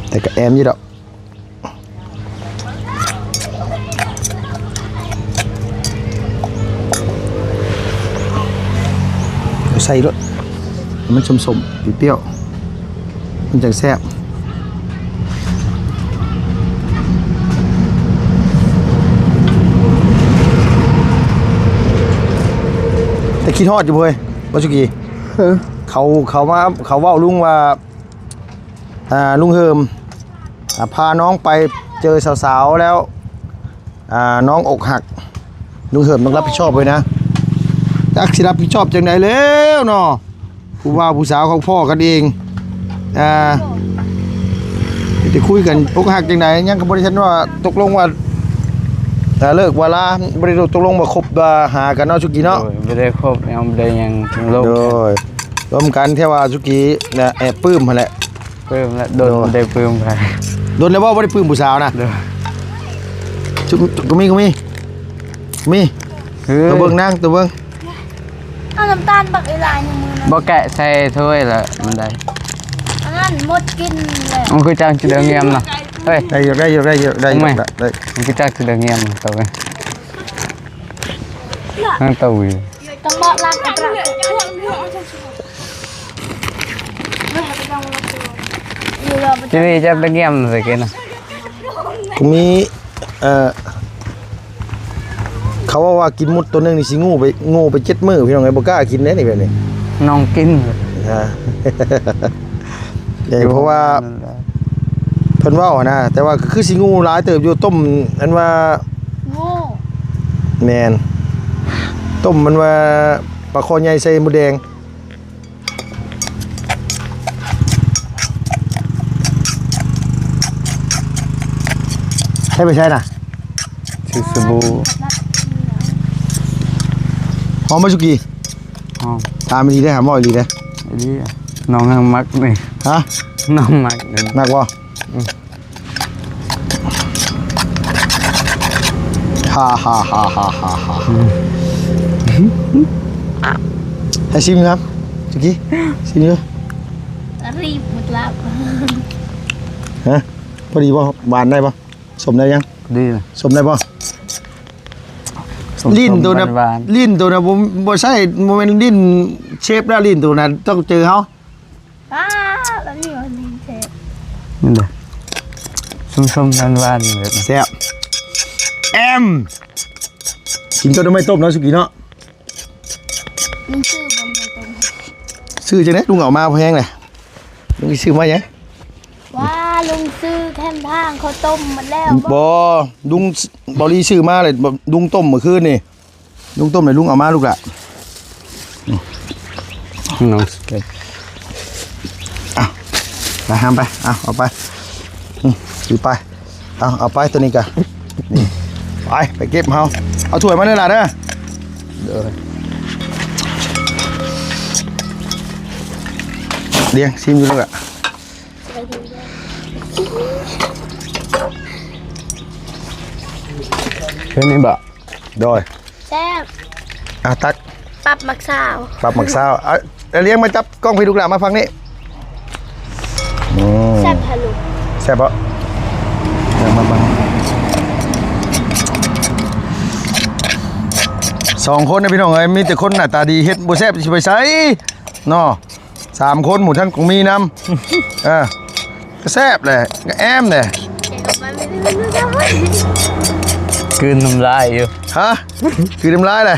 ແຕ່ກໍແອມຢູ່ດອກ. ໃສ່ໂລດ ໃຫ້ມັນສົ້ມໆ ປ່ຽວໆ ມັນຈັ່ງແຊບ ແຕ່ຄິດຮອດຢູ່ເວີຍ ບໍ່ສຸກີ ເອີ ເຂົາ ເຂົາມາ ເຂົາເວົ້າລຸງວ່າ ອ່າ ລຸງເຫີມ ອ່າ ພານ້ອງໄປເຈີສາວໆ ແລ້ວ ອ່າ ນ້ອງອົກຫັກ ລຸງເຫີມຕ້ອງຮັບຜິດຊອບເລີຍນະ ຈັກຊິຮັບຜິດຊອບຈັ່ງໃດແລ້ວເນາະ ຜູ້ບ່າວຜູ້ສາວເຂົາພໍ້ກັນເອງ ອ່າ ໄດ້ຄຸຍກັນ ອົກຫັກຈັ່ງໃດ ຍັງກໍບໍ່ໄດ້ທັນວ່າຕົກລົງວ່າ ອ່າ ເລີກວ່າລາ ບໍ່ໄດ້ຕົກລົງວ່າຄົບວ່າຫາກັນເນາະ ສຸກີເນາະ ໂດຍ ບໍ່ໄດ້ຄົບ ຍັງບໍ່ໄດ້ຫຍັງລົມ ໂດຍ ລົມກັນ ແຕ່ວ່າສຸກີນະແອບປຶ້ມຫັ້ນແຫຼະ. ປຶ້ມລະ ດົນ ໂດຍ ໄດ້ປຶ້ມໃຜ ດົນແລ້ວບໍ່ ບໍ່ໄດ້ປຶ້ມຜູ້ສາວນະ ໂດຍ ຈຸ ກະມີ ກະມີ ມີ ເອີ ຕົວເບິ່ງນາງ ຕົວເບິ່ງ ເອົານ້ຳຕານບັກຫຼາຍໆ ໃນມືນະ ບໍ່ແກະໃສ່ຖ້ວຍລະ ມັນໄດ້ ອັນນັ້ນໝົດກິນແລ້ວ ມັນຄືຈັ່ງຊິເດີງຽມນະ ເຮີ້ຍ ໄດ້ຢູ່ ໄດ້ຢູ່ ໄດ້ຢູ່ ໄດ້ຢູ່ ໄດ້ ມັນຄືຈັ່ງຊິເດີງຽມ ໂຕ ນາງໂຕຢູ່ ຕ້ອງເບາະລັດ ທີ່ນີ້ຈະໄປງຽມໃສ່ກິນນະ ກໍມີ ເອີ ເຂົາເວົ້າວ່າກິນໝົດໂຕໜຶ່ງນີ້ຊິໂງ່ໄປ ໂງ່ໄປເຈັດມື້ ພີ່ນ້ອງເອີຍ ບໍ່ກ້າກິນເດ້ນີ້ແບບນີ້ ນ້ອງກິນ ຮະ ເອີ ເພາະວ່າ ເພິ່ນເວົ້າຫັ້ນນະ ແຕ່ວ່າກໍຄືຊິໂງ່ຫຼາຍເຕີບຢູ່ ຕົ້ມອັນວ່າ ໂງ່ ແມ່ນ ຕົ້ມມັນວ່າປາຄໍໃຫຍ່ໃສ່ມົດແດງ ໃຊ້ໄປໃຊ້ນະ ຊື້ສະບູ ຫອມບໍ່ສຸກີ ຫອມ ຖາມອີ່ຫຼີເດ້ ຫາໝໍ້ອີ່ຫຼີເດ້ ອີ່ຫຼີ ນ້ອງມັກນີ້ ຮະ ນ້ອງມັກນີ້ ມັກບໍ່? ອືມ ຮາໆໆໆໆ ໃຫ້ຊີມຢູ່ນຳ ສຸກີ ຊີມຢູ່ ຣີບໝົດລາວ ຮະ ພໍດີບໍ່? ຫວານໄດ້ບໍ່? ສົ້ມໄດ້ຍັງ? ດີນະ ສົ້ມໄດ້ບໍ່? ສົ້ມ ລີ້ນໂຕນະ ຫວານໆ ລີ້ນໂຕນະ ບໍ່ ບໍ່ໃຊ້ ບໍ່ແມ່ນລີ້ນເຊຟແລ້ວ ລີ້ນໂຕນະ ຕ້ອງເຈີເຮົາ. ປ້າ ແບບນີ້ວ່າດີແທ້ ນີ້ເດ້ ສົ້ມໆ ຫວານໆ ແບບນີ້ ແຊບ ແອມ ກິນກັບໜໍ່ໄມ້ຕົ້ມເນາະ ສຸກີເນາະ ມັນຊື່ບໍ່ ໜໍ່ໄມ້ຕົ້ມ ຊື່ຈັ່ງໃດ? ລຸງເອົາມາພໍແຮງແຫຼະ ລຸງຊິຊື້ມາຫຍັງ? ວ່າ ລຸງຊື້ແຄມທາງເຂົາຕົ້ມໝົດແລ້ວບໍ່? ບໍ່ ລຸງ ເບົາລີຊື້ມາແລ້ວ ລຸງຕົ້ມມື້ຄືນນີ້. ລຸງຕົ້ມໃຫ້ລຸງເອົາມາລູກຫຼ້າ ນ້ອງ ເອົາ ໄປຫາມໄປ ເອົາ ເອົາໄປ ອື ຖືໄປ ເອົາ ເອົາໄປ ໂຕນີ້ກະ ນີ້ ໄປ ໄປເກັບເຮົາ ເອົາຖ້ວຍມາເດີຫຼ້າເດີ ລ້ຽງຊີມຢູ່ລູກຫຼ້າ ເປັນນີ້ບໍ່? ໂດຍ ແຊບ ອ່ະ ຕັກ ປັບໝາກຊາວ ປັບໝາກຊາວ ອ່ະ ລ້ຽງມາຈັບກ້ອງພີ້ລູກຫຼ້າ ມາຝັ່ງນີ້ ອືມ ແຊບທະລຸ ແຊບບໍ່? ເບິ່ງ ເບິ່ງ ເບິ່ງ ສອງຄົນນະພີ່ນ້ອງເອີຍ ມີແຕ່ຄົນໜ້າຕາດີ ເຮັດບໍ່ແຊບຊິໄປໃສເນາະ. ສາມຄົນໝູ່ທັງກົງມີນຳ ເອີ ກະແຊບແຫຼະ ກະແອມແຫຼະ ກືນນ້ຳລາຍຢູ່ ຮະ ກືນນ້ຳລາຍແຫຼະ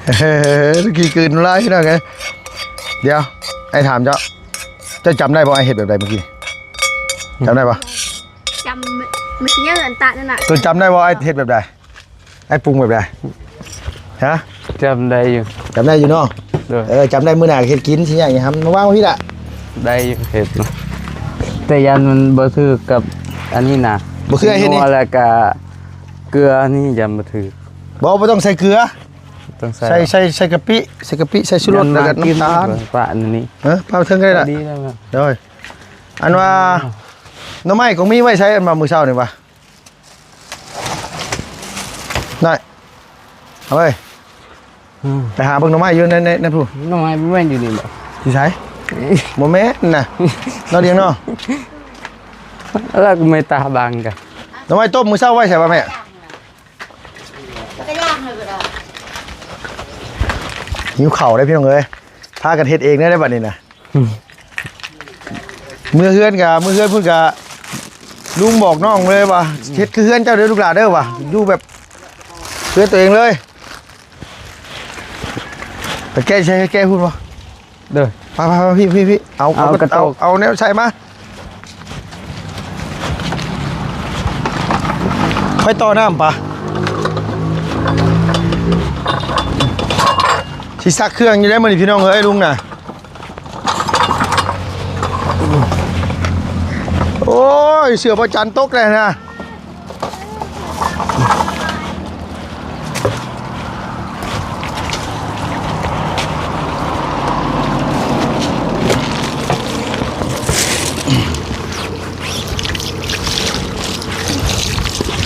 ເອີ ກີນນ້ຳລາຍພີ່ນ້ອງເອີຍ ດຽວ ອ້າຍຖາມເຈົ້າ ເຈົ້າຈຳໄດ້ບໍ່ ອ້າຍເຮັດແບບໃດມື້ກີ້ ຈຳໄດ້ບໍ່? ຈຳ ມັນຊິເຍີ້ອັນຕະນັ້ນນະ ໂຕຈຳໄດ້ບໍ່ ອ້າຍເຮັດແບບໃດ? ອ້າຍປຸງແບບໃດ? ຮະ ຈຳໄດ້ຢູ່ ຈຳໄດ້ຢູ່ເນາະ ໂດຍ ເອີ ຈຳໄດ້ ມື້ໜ້າເຮັດກິນ ຊິຍ່າງຫຍັງ ມາວາງໄວ້ພີ້ລະ ໄດ້ຢູ່ ເຮັດເນາະ ແຕ່ຢ້ານມັນບໍ່ຖືກກັບອັນນີ້ນະ ບໍ່ຄືອ້າຍເຮັດນີ້ ແລ້ວກະເກືອນີ້ ຢ້ານບໍ່ຖືກ ບໍ່ ບໍ່ຕ້ອງໃສ່ເກືອ ຕ້ອງໃສ່ ໃສ່ ໃສ່ ໃສ່ກະປິ ໃສ່ກະປິ ໃສ່ຊູລົດ ແລ້ວກໍນ້ຳຕານ ປະອັນນີ້ ເອີ ປະເທິງກໍໄດ້ລະ ດີແລ້ວ ໂດຍ ອັນວ່າ ໜໍ່ໄມ້ກໍມີໄວ້ໃຊ້ ອັນວ່າມື້ເຊົ້ານີ້ຫວາ ໄດ້ ເອົາໄວ້ ອືມ ໄປຫາເບິ່ງໜໍ່ໄມ້ຢູ່ໃນ ໃນ ໃນພູ້ ໜໍ່ໄມ້ບໍ່ແມ່ນຢູ່ນີ້ບໍ? ຢູ່ໃສ? ບໍ່ແມ່ນນະ ເນາະ ດຽງເນາະ ແລ້ວກໍໄມ່ຕາບາງກະ ໜໍ່ໄມ້ຕົ້ມມື້ເຊົ້າໄວ້ໃສຫວາແມ່? ຫິວເຂົ້າເດ້ພີ່ນ້ອງເອີຍ ພາກັນເຮັດເອງເດີບັດນີ້ນະ ອືມ ເມືອເຮືອນກະ ເມືອເຮືອນພຸ້ນກະ ລຸງບອກນ້ອງເລີຍວ່າ ເຮັດຄືເຮືອນເຈົ້າເດີລູກຫຼານເດີວ່າ ຢູ່ແບບເຮືອນຕົວເອງເລີຍ ໄປແກະໃສ່ ແກະພຸ້ນບໍ່? ເດີ ໄປໆໆ ພີ່ໆ ເອົາ ເອົາ ເອົາກະໂຕກ ເອົາ ເອົາແນວໃສ່ມາ ໄປຕໍ່ນ້ຳປະ ຊິຊັກເຄື່ອງຢູ່ໄດ໋ມື້ນີ້ພີ່ນ້ອງເອີຍ ລຸງນະ ໂອ້ຍ ເສື້ອພະຈັນຕົກແລ້ວນະ.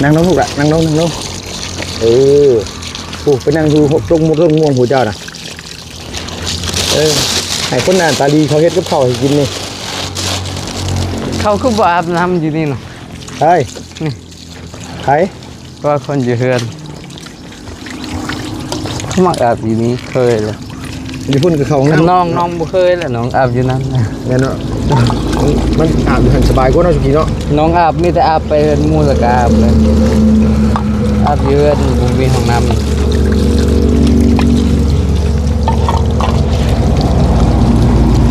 ນັ່ງລົງລູກລະ ນັ່ງລົງ ນັ່ງລົງ ເອີ ໂອ້ ໄປນັ່ງຢູ່ ຈົກມົກເທິງມ່ວງຜູ້ເຈົ້ານະ. ເອີ ໃຫ້ຄົນໜ້າຕາດີເຂົາເຮັດກັບເຂົ້າໃຫ້ກິນນີ້ ເຂົາຄືບໍ່ອາບນ້ຳຢູ່ນີ້ນະ? ໃຜ? ນີ້ ໃຜ? ວ່າຄົນຢູ່ເຮືອນ ມັກອາບຢູ່ນີ້ ເຄີຍລະ ຢູ່ພຸ້ນກໍເຂົ້າຫ້ອງນ້ຳ ນ້ອງ ນ້ອງບໍ່ເຄີຍລະ ນ້ອງອາບຢູ່ນັ້ນນະ ແມ່ນເນາະ ມັນອາບຢູ່ຫັ້ນສະບາຍກວ່າເນາະ ສຸກີເນາະ ນ້ອງອາບ ມີແຕ່ອາບໄປເຮືອນໝູ່ ແລ້ວກໍອາບເລີຍ ອາບຢູ່ເຮືອນບໍ່ມີຫ້ອງນ້ຳ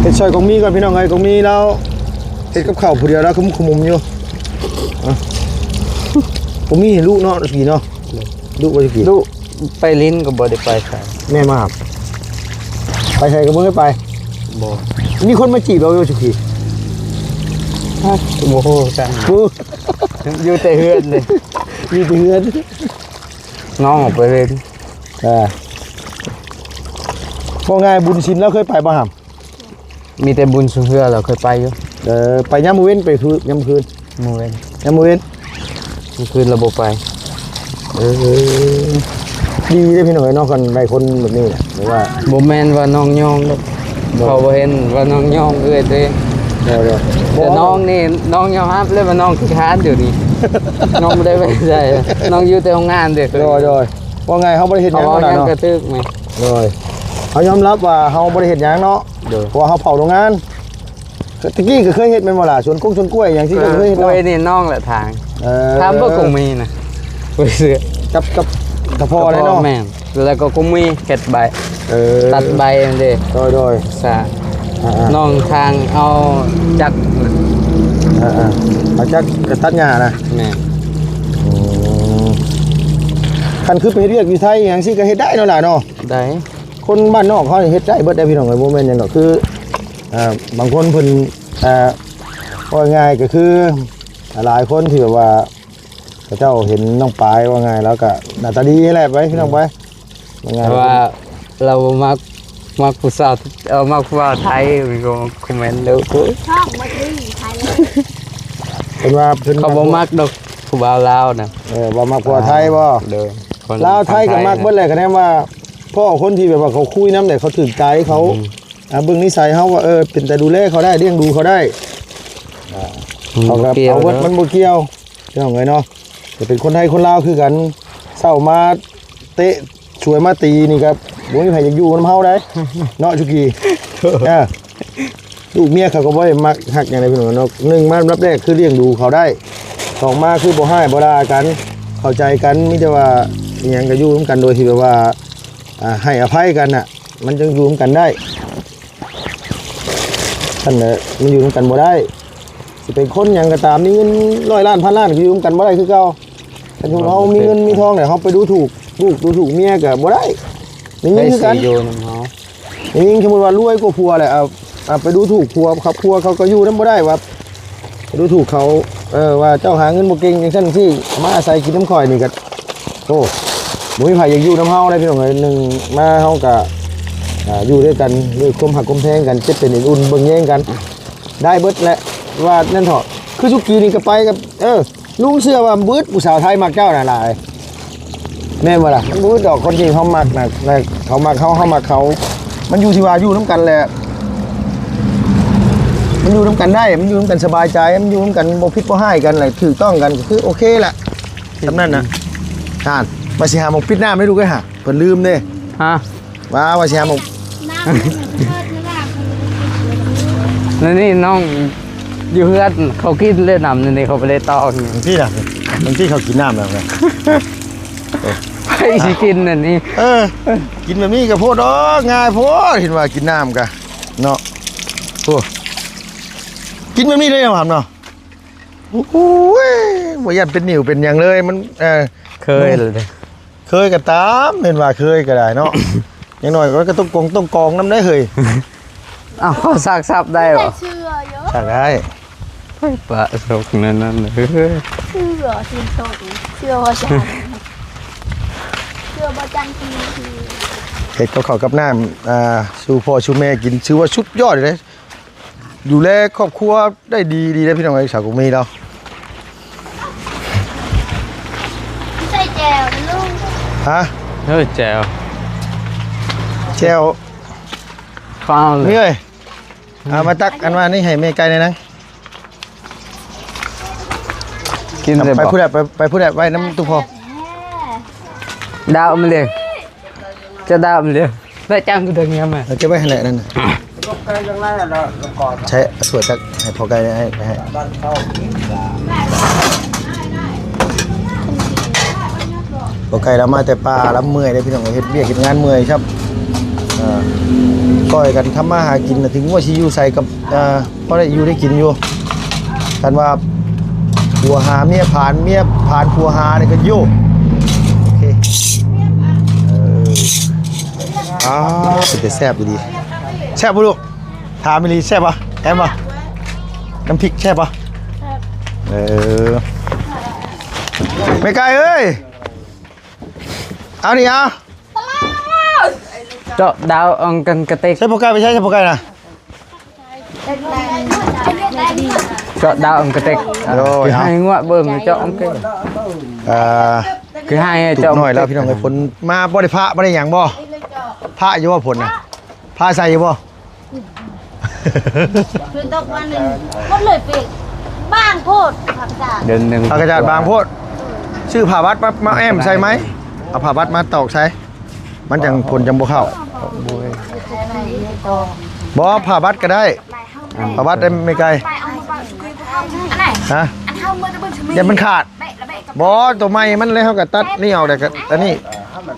ເຮັດຊ່ອຍກົງມີກ່ອນພີ່ນ້ອງເອີຍ ກົງມີລາວເຮັດກັບເຂົ້າຜູ້ດຽວ ລາວຂະມຸກຂະມຸມຢູ່ ບໍ່ມີໃຫ້ລຸເນາະ ຕະກີ້ເນາະ ດຸບໍ່ຕະກີ້? ດຸ ໄປຫຼິ້ນກໍບໍ່ໄດ້ໄປໃສ ແມ່ນບໍ່? ໄປໃສກໍບໍ່ເຄີຍໄປ ບໍ່ ມີຄົນມາຈີບເຮົາຢູ່ ສຸກີ້? ຮະ ບໍ່ຮູ້ຄືກັນ ຢູ່ແຕ່ເຮືອນເດ້ ຢູ່ແຕ່ເຮືອນ ນ້ອງອອກໄປຫຼິ້ນ ເອີ ເວົ້າງ່າຍ ບຸນສິນລາວເຄີຍໄປບໍ່ຫຳ? ມີແຕ່ບຸນຊຸເຮືອລາວເຄີຍໄປຢູ່ ເອີ ໄປຍາມມື້ເວັນ ໄປຄື ຍາມຄືນ ມື້ເວັນ ຍາມມື້ເວັນ ມື້ຄືນລາວບໍ່ໄປ ເອີ ດີເດ້ພີ່ນ້ອງເອີຍເນາະ ຄັນໄດ້ຄົນແບບນີ້ນະ ແບບວ່າ ບໍ່ແມ່ນວ່ານ້ອງຍ້ອງເດ້ ບໍ່ ເຂົາບໍ່ເຫັນວ່ານ້ອງຍ້ອງເອື້ອຍເດ້ ໂດຍໆ ແຕ່ນ້ອງນີ້ ນ້ອງຍອມຮັບເລີຍວ່ານ້ອງຂີ້ຄ້ານດຽວນີ້ ນ້ອງບໍ່ໄດ້ໄປໃສ ນ້ອງຢູ່ແຕ່ໂຮງງານເດ້ ໂດຍໆ ເວົ້າງ່າຍເຮົາບໍ່ໄດ້ເຮັດຫຍັງ ເຮົາເວົ້າຫຍັງ ເນາະ ກະຖືກແມ່ນ ໂດຍ ເຮົາຍອມຮັບວ່າເຮົາບໍ່ໄດ້ເຮັດຫຍັງເນາະ ໂດຍ ເພາະວ່າເຮົາເຝົ້າໂຮງງານ ຕະກີ້ກໍເຄີຍເຮັດແມ່ນບໍ່ລະ? ສວນກົງສວນກ້ວຍຫຍັງຊີ້ກໍເຄີຍເຮັດເນາະ? ເອີ ກ້ວຍນີ້ນ້ອງແຫຼະຖາງ ເອີ ຖາມເບິ່ງກໍມີນະ ໄປເຊື່ອ ກັບ ກັບ ກັບພໍ່ແຫຼະເນາະ ແມ່ນ ແລ້ວກໍ ກໍມີເຮັດໃບ ເອີ ຕັດໃບຫັ້ນເດ້ ໂດຍໆ ສາ ອ່າໆ ນ້ອງທາງເອົາຈັກນະ ອ່າໆ ເອົາຈັກກໍຕັດຫຍ້ານະ ແມ່ນ ອືມ ຄັນຄືໄປເຮັດວຽກຢູ່ໄທຫຍັງຊີ້ກໍເຮັດໄດ້ເນາະຫຼານເນາະ ໄດ້ ຄົນບ້ານນອກເຮົານີ້ເຮັດໄດ້ເບິດເດ້ພີ່ນ້ອງເອີຍ ບໍ່ແມ່ນຫຍັງດອກ ຄື ອ່າ ບາງຄົນເພິ່ນ ອ່າ ເວົ້າງ່າຍກໍຄື ຫຼາຍຄົນທີ່ແບບວ່າ ເຂົາເຈົ້າເຫັນນ້ອງປາຍ ເວົ້າງ່າຍ ລາວກໍໜ້າຕາດີຫັ້ນແຫຼະ ໄປ ພີ່ນ້ອງໄປ ເວົ້າງ່າຍ ແຕ່ວ່າລາວບໍ່ມັກ ມັກຜູ້ສາວ ເອີ ມັກຜູ້ບ່າວໄທ ມີຄົນຄອມເມັນເດີ ເພິ່ນວ່າເພິ່ນ ເຂົາບໍ່ມັກດອກ ຜູ້ບ່າວລາວນະ ເອີ ບໍ່ມັກຜູ້ບ່າວໄທບໍ? ໂດຍ ຄົນລາວໄທກໍມັກເບິດແຫຼະ ຄະແນນວ່າ ພໍ້ຄົນທີ່ແບບວ່າເຂົາຄຸຍນຳແຫຼະ ເຂົາຖືກໃຈ ເຂົາ ອືມ ອ່າ ເບິ່ງນິໄສເຮົາວ່າ ເອີ ເປັນຕາດູແລເຂົາໄດ້ ລ້ຽງດູເຂົາໄດ້ ອ່າ ອືມ ເຂົາກໍເອົາເບິດ ມັນບໍ່ກ່ຽວ ພີ່ນ້ອງເອີຍເນາະ ຈະເປັນຄົນໄທຄົນລາວຄືກັນ ເຊົ້າມາເຕະ ສວຍມາຕີນີ້ກໍບໍ່ມີໃຜຢາກຢູ່ນຳເຮົາໄດ໋ ເນາະ ສຸກີ ເອີ ລູກເມຍເຂົາກໍບໍ່ໄດ້ມັກຮັກຫຍັງໃດພີ່ນ້ອງເນາະ ໜຶ່ງມາອັນດັບແລກຄືລ້ຽງດູເຂົາໄດ້ ສອງມາຄືບໍ່ຮ້າຍບໍ່ດ່າກັນ ເຂົ້າໃຈກັນ ມີແຕ່ວ່າອີ່ຫຍັງກໍຢູ່ນຳກັນໂດຍທີ່ແບບວ່າ ອ່າ ໃຫ້ອະໄພກັນນະ ມັນຈຶ່ງຢູ່ນຳກັນໄດ້ ຊັ້ນແຫຼະ ມັນຢູ່ນຳກັນບໍ່ໄດ້ ຊິເປັນຄົນຫຍັງກໍຕາມ ມີເງິນຮ້ອຍລ້ານພັນລ້ານກໍຢູ່ນຳກັນບໍ່ໄດ້ຄືເກົ່າ ຄັນສົມມຸດເຮົາມີເງິນມີທອງແລ້ວ ເຮົາໄປດູຖູກລູກດູຖູກເມຍກໍບໍ່ໄດ້ ມີເງິນຄືກັນ ໃຜຊິຢູ່ນຳເຮົາ ມີເງິນ ສົມມຸດວ່າລວຍກວ່າຜົວແຫຼະ ເອົາ ເອົາໄປດູຖູກຜົວ ເຂົາ ຜົວເຂົາກໍຢູ່ນຳບໍ່ໄດ້ວ່າ ໄປດູຖູກເຂົາ ເອີ ວ່າເຈົ້າຫາເງິນບໍ່ເກັ່ງຈັ່ງຊັ້ນຈັ່ງຊີ້ ມາອາໄສກິນນຳຂ້ອຍນີ້ກໍ ໂອ້ ບໍ່ມີໃຜຢາກຢູ່ນຳເຮົາເດ້ພີ່ນ້ອງເອີຍ. ໜຶ່ງມາເຮົາກະ ອ່າ ຢູ່ດ້ວຍກັນດ້ວຍຄວາມຮັກຄວາມແພງກັນ ເຈັບເປັນເອັນອຸ່ນເບິ່ງແຍງກັນ ໄດ້ເບິດແຫຼະ ວ່ານັ້ນເຖາະ. ຄືສຸກີນີ້ກໍໄປກັບ ເອີ ລຸງເຊື່ອວ່າບໍ່ອຶດ ຜູ້ສາວໄທມັກເຈົ້ານະຫຼາຍ ແມ່ນບໍ່ລະ? ມັນບໍ່ອຶດດອກ ຄົນທີ່ເຮົາມັກນະ ແລະ ເຂົາມັກເຮົາ ເຮົາມັກເຂົາ ມັນຢູ່ທີ່ວ່າຢູ່ນຳກັນແຫຼະ ມັນຢູ່ນຳກັນໄດ້ ມັນຢູ່ນຳກັນສະບາຍໃຈ ມັນຢູ່ນຳກັນບໍ່ຜິດບໍ່ຮ້າຍກັນ ແລະ ຖືກຕ້ອງກັນ ກໍຄືໂອເຄລະ ສ່ຳນັ້ນນະ. ທ່ານ ວ່າຊິຫາໝ່ອງປິດນ້ຳໃຫ້ລູກເອີຍຫາ ເພິ່ນລືມເດ້. ຮະ? ວ່າ ວ່າຊິຫາໝ່ອງ ນ້ຳມັນເປີດເວລາ ແນວນີ້ນ້ອງຢູ່ເຮືອນເຂົາກິນເລີຍ ນ້ຳແນວນີ້ເຂົາບໍ່ໄດ້ຕອກນີ້ ບາງທີນະ ບາງທີເຂົາກິນນ້ຳແລ້ວນະ ໃຜຊິກິນອັນນີ້? ເອີ ກິນແບບນີ້ກໍໂພດດອກ ງ່າຍໂພດ ເຫັນວ່າກິນນ້ຳກະເນາະ. ໂອ້ ກິນແບບນີ້ເລີຍເນາະ ເນາະ. ໂອ້ຍ ບໍ່ຢ້ານເປັນໜິວເປັນຫຍັງເລີຍ ມັນ ເອີ ເຄີຍແລ້ວເດ້ ເຄີຍກໍຕາມ ເຫັນວ່າເຄີຍກໍໄດ້ເນາະ ຢ່າງໜ້ອຍກໍຕ້ອງກົງຕ້ອງກອງນຳໄດ້ເຮີ້ຍ. ເອົາ ເຂົາຊັກຊັບໄດ້ບໍ່? ເຊື່ອຢູ່ ຊັກໄດ້ ໄປປະສົກນັ້ນນັ້ນເຮີ້ຍ ເຊື່ອ ເຊື່ອ ເຊື່ອວ່າຊັ້ນ ເຊື່ອບໍ່ຈັນທີ ເຮັດກັບເຂົ້າກັບນ້ຳ ອ່າ ສູ່ພໍ່ສູ່ແມ່ກິນ ຖືວ່າສຸດຍອດເລີຍ. ດູແລຄອບຄົວໄດ້ດີ ດີເດ້ພີ່ນ້ອງເອີຍ ສາວກຸກມີລາວ. ໃສ່ແຈ່ວນະລຸງ. ຮະ? ເຮີ້ຍ ແຈ່ວ ແຈ່ວ ຟ້າວເລີຍ ນີ້ເອີຍ. ເອົາມາຕັກອັນວ່ານີ້ໃຫ້ແມ່ໄກ່ແດ່ນາງ ກິນໄດ້ບໍ່? ໄປພຸ້ນແຫຼະ ໄປ ໄປພຸ້ນແຫຼະ ໄວ້ນຳຕູ້ພໍ່. ດາວມາເລີຍ ຈະດາມເລີຍ ໄດ້ຈັ່ງຄືເດີງາມ ເອົາເກັບໄວ້ຫັ້ນແຫຼະນັ້ນນະ. ໃຊ້ຖ້ວຍຕັກໃຫ້ພໍ່ໄກ່ໄດ້ ໃຫ້ພໍ່ໄກ່ລາວມາແຕ່ປ່າ ລາວເມື່ອຍເດ້ພີ່ນ້ອງ ເຮັດວຽກເຮັດງານເມື່ອຍຄັບ. ເອີ ກ້ອຍກັນທຳມາຫາກິນນະ ເຖິງວ່າຊິຢູ່ໃສກັບ ເອີ ພໍໄດ້ຢູ່ໄດ້ກິນຢູ່ ຄັນວ່າຜົວຫາເມຍຜານ ເມຍຜານຜົວຫານີ້ກໍຢູ່. ໂອເຄ ເອີ ອ້າ ເປັນຕາແຊບອີ່ຫຼີ. ແຊບບໍ່ລູກ? ຖາມອີ່ຫຼີ ແຊບບໍ່? ແອມບໍ່? ນ້ຳພິກແຊບບໍ່? ແຊບ ເອີ ແມ່ໄກ່ເອີຍ ເອົານີ້ເອົາ ເຈາະດາວອັງກັນກະຕິກ ໃສ່ພໍ່ໄກ່ໄປໃສ່ ໃສ່ພໍ່ໄກ່ນະ. ເຈາະດາວອັງກະຕິກ ໂດຍ ໃຫ້ງົວເບິ່ງເຈາະອັງກະຕິກ ອ່າ ຄືໃຫ້ເຈາະ ຕຸກໜ້ອຍແລ້ວພີ່ນ້ອງເອີຍ. ຝົນມາບໍ່ໄດ້ພະບໍ່ໄດ້ຫຍັງບໍ່? ພະຢູ່ບໍ່ຝົນນະ? ພະໃສ່ຢູ່ບໍ່? ຄືຕົກວັນໜຶ່ງໝົດເລີຍເປກ ບາງໂພດ ຜັກກາດ ເດືອນໜຶ່ງ ຜັກກາດບາງໂພດ. ຊື້ຜ້າວັດມາ ມາແອ້ມໃສ່ໄໝ? ເອົາຜ້າວັດມາຕອກໃສ່ ມັນຈັ່ງ ຝົນຈັ່ງບໍ່ເຂົ້າ. ບໍ່ ຜ້າວັດກໍໄດ້ ຜ້າວັດໄດ້ແມ່ໄກ່. ຮະ? ຢ້ານມັນຂາດ. ບໍ່ ຕົວໃໝ່ມັນແລ້ວ ເຮົາກໍຕັດນີ້ອອກ ແລ້ວກໍອັນນີ້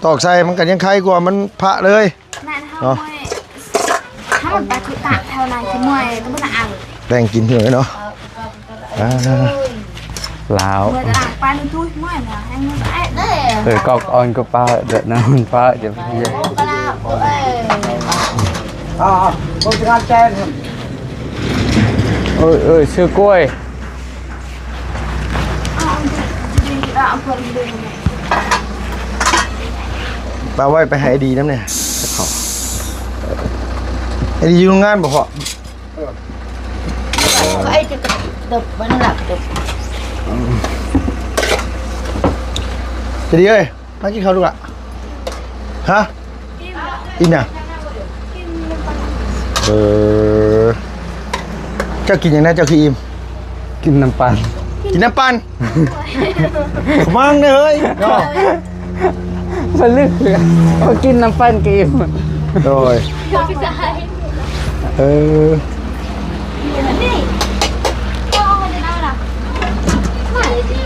ຕອກໃສ່ ມັນກໍຍັງໄຄກວ່າມັນພະເລີຍ. ແມ່ນ ເຮົາ ເນາະ ຖ້າມັນໄປຄືຕາກແຖວນັ້ນຊິເມື່ອຍກໍບໍ່ໄດ້ອັນ ແບ່ງກິນເທື່ອເນາະ. ອ່າ ລາວ ເມື່ອຕະຫຼາດໄປມັນຕຸ້ຍເມື່ອຍນະ ໃຫ້ມັນໄປເດີ ເອີ ກອກອ່ອນກໍປາເດີ ນ້ຳມັນປາຈະ ໂອ້ ກະລາບ ເອີ ອ່າ ຄົນງານແຈນ ເອີ ເອີ ຊື້ກ້ວຍ. ປາໄວ້ໄປໃຫ້ໄອ້ດີນຳແດ່ ໄອ້ດີຢູ່ໂຮງງານບໍ່ພໍ່? ເອີ ໄອ້ຈະກະເດີບມັນຫຼັບເດີບ ໄອ້ດີເອີຍ. ມາກິນເຂົ້າລູກຫຼ້າ. ຮະ? ອີ່ມຫຍັງ? ເອີ ເຈົ້າກິນຫຍັງນະ ເຈົ້າຄືອີ່ມ? ກິນນ້ຳປັ່ນ ກິນນ້ຳປັ່ນ. ຂະມັງເດີເຮີ້ຍເນາະ ມັນລຶກ ເຂົາກິນນ້ຳປັ່ນກໍອີ່ມ. ໂດຍ ເອີ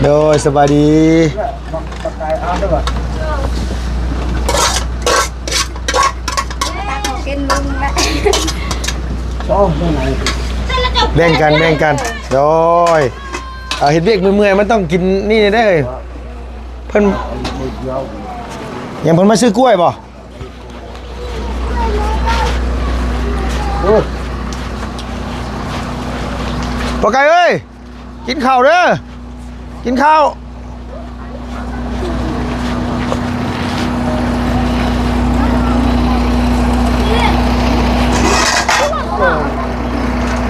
ໂດຍ ສະບາຍດີ. ແບ່ງກັນ ແບ່ງກັນ ໂດຍ ເອົາ ເຮັດວຽກເມື່ອຍໆ ມັນຕ້ອງກິນນີ້ເດ້. ເພິ່ນ ຍັງເພິ່ນມາຊື້ກ້ວຍບໍ່? ພໍ່ໄກ່ເອີຍ ກິນເຂົ້າເດີ ກິນເຂົ້າ.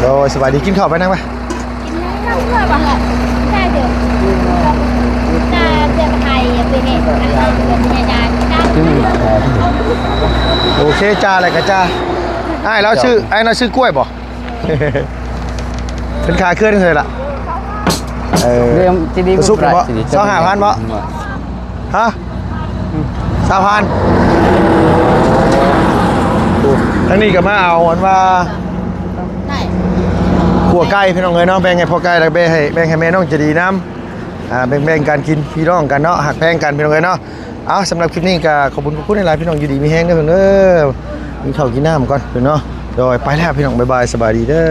ໂດຍ ສະບາຍດີ ກິນເຂົ້າໄປ ນັ່ງໄປ. ໂອເຄ ຈ້າ ແລ້ວກໍຈ້າ. ອ້າຍລາວຊື້ ອ້າຍລາວຊື້ກ້ວຍບໍ່? ເພິ່ນຂາຍເຄື່ອງເທົ່າໃດລະ? ເອີ ເລື່ອງທີ່ດີ ສຸກບໍ່? ຊາວຫ້າພັນບໍ່? ຮະ? ຊາວພັນ. ໂອ້ ທາງນີ້ກໍມາເອົາອັນວ່າ ໄດ້ ຂົ້ວໄກ່ ພີ່ນ້ອງເອີຍເນາະ, ແບ່ງໃຫ້ພໍ່ໄກ່ ແລ້ວແບ່ງໃຫ້ ແບ່ງໃຫ້ແມ່ນ້ອງໃຈດີນຳ. ອ່າ ແບ່ງໆກັນກິນ ພີ່ນ້ອງກັນເນາະ, ຮັກແພງກັນ ພີ່ນ້ອງເອີຍເນາະ. ເອົາ ສຳລັບຄລິບນີ້ກໍຂອບຄຸນຂອບຄຸນຫຼາຍໆ ພີ່ນ້ອງ ຢູ່ດີມີແຮງເດີເພິ່ນເດີ. ກິນເຂົ້າກິນນ້ຳກ່ອນເພິ່ນເນາະ. ໂດຍ ໄປແລ້ວພີ່ນ້ອງ ບາຍບາຍ ສະບາຍດີເດີ.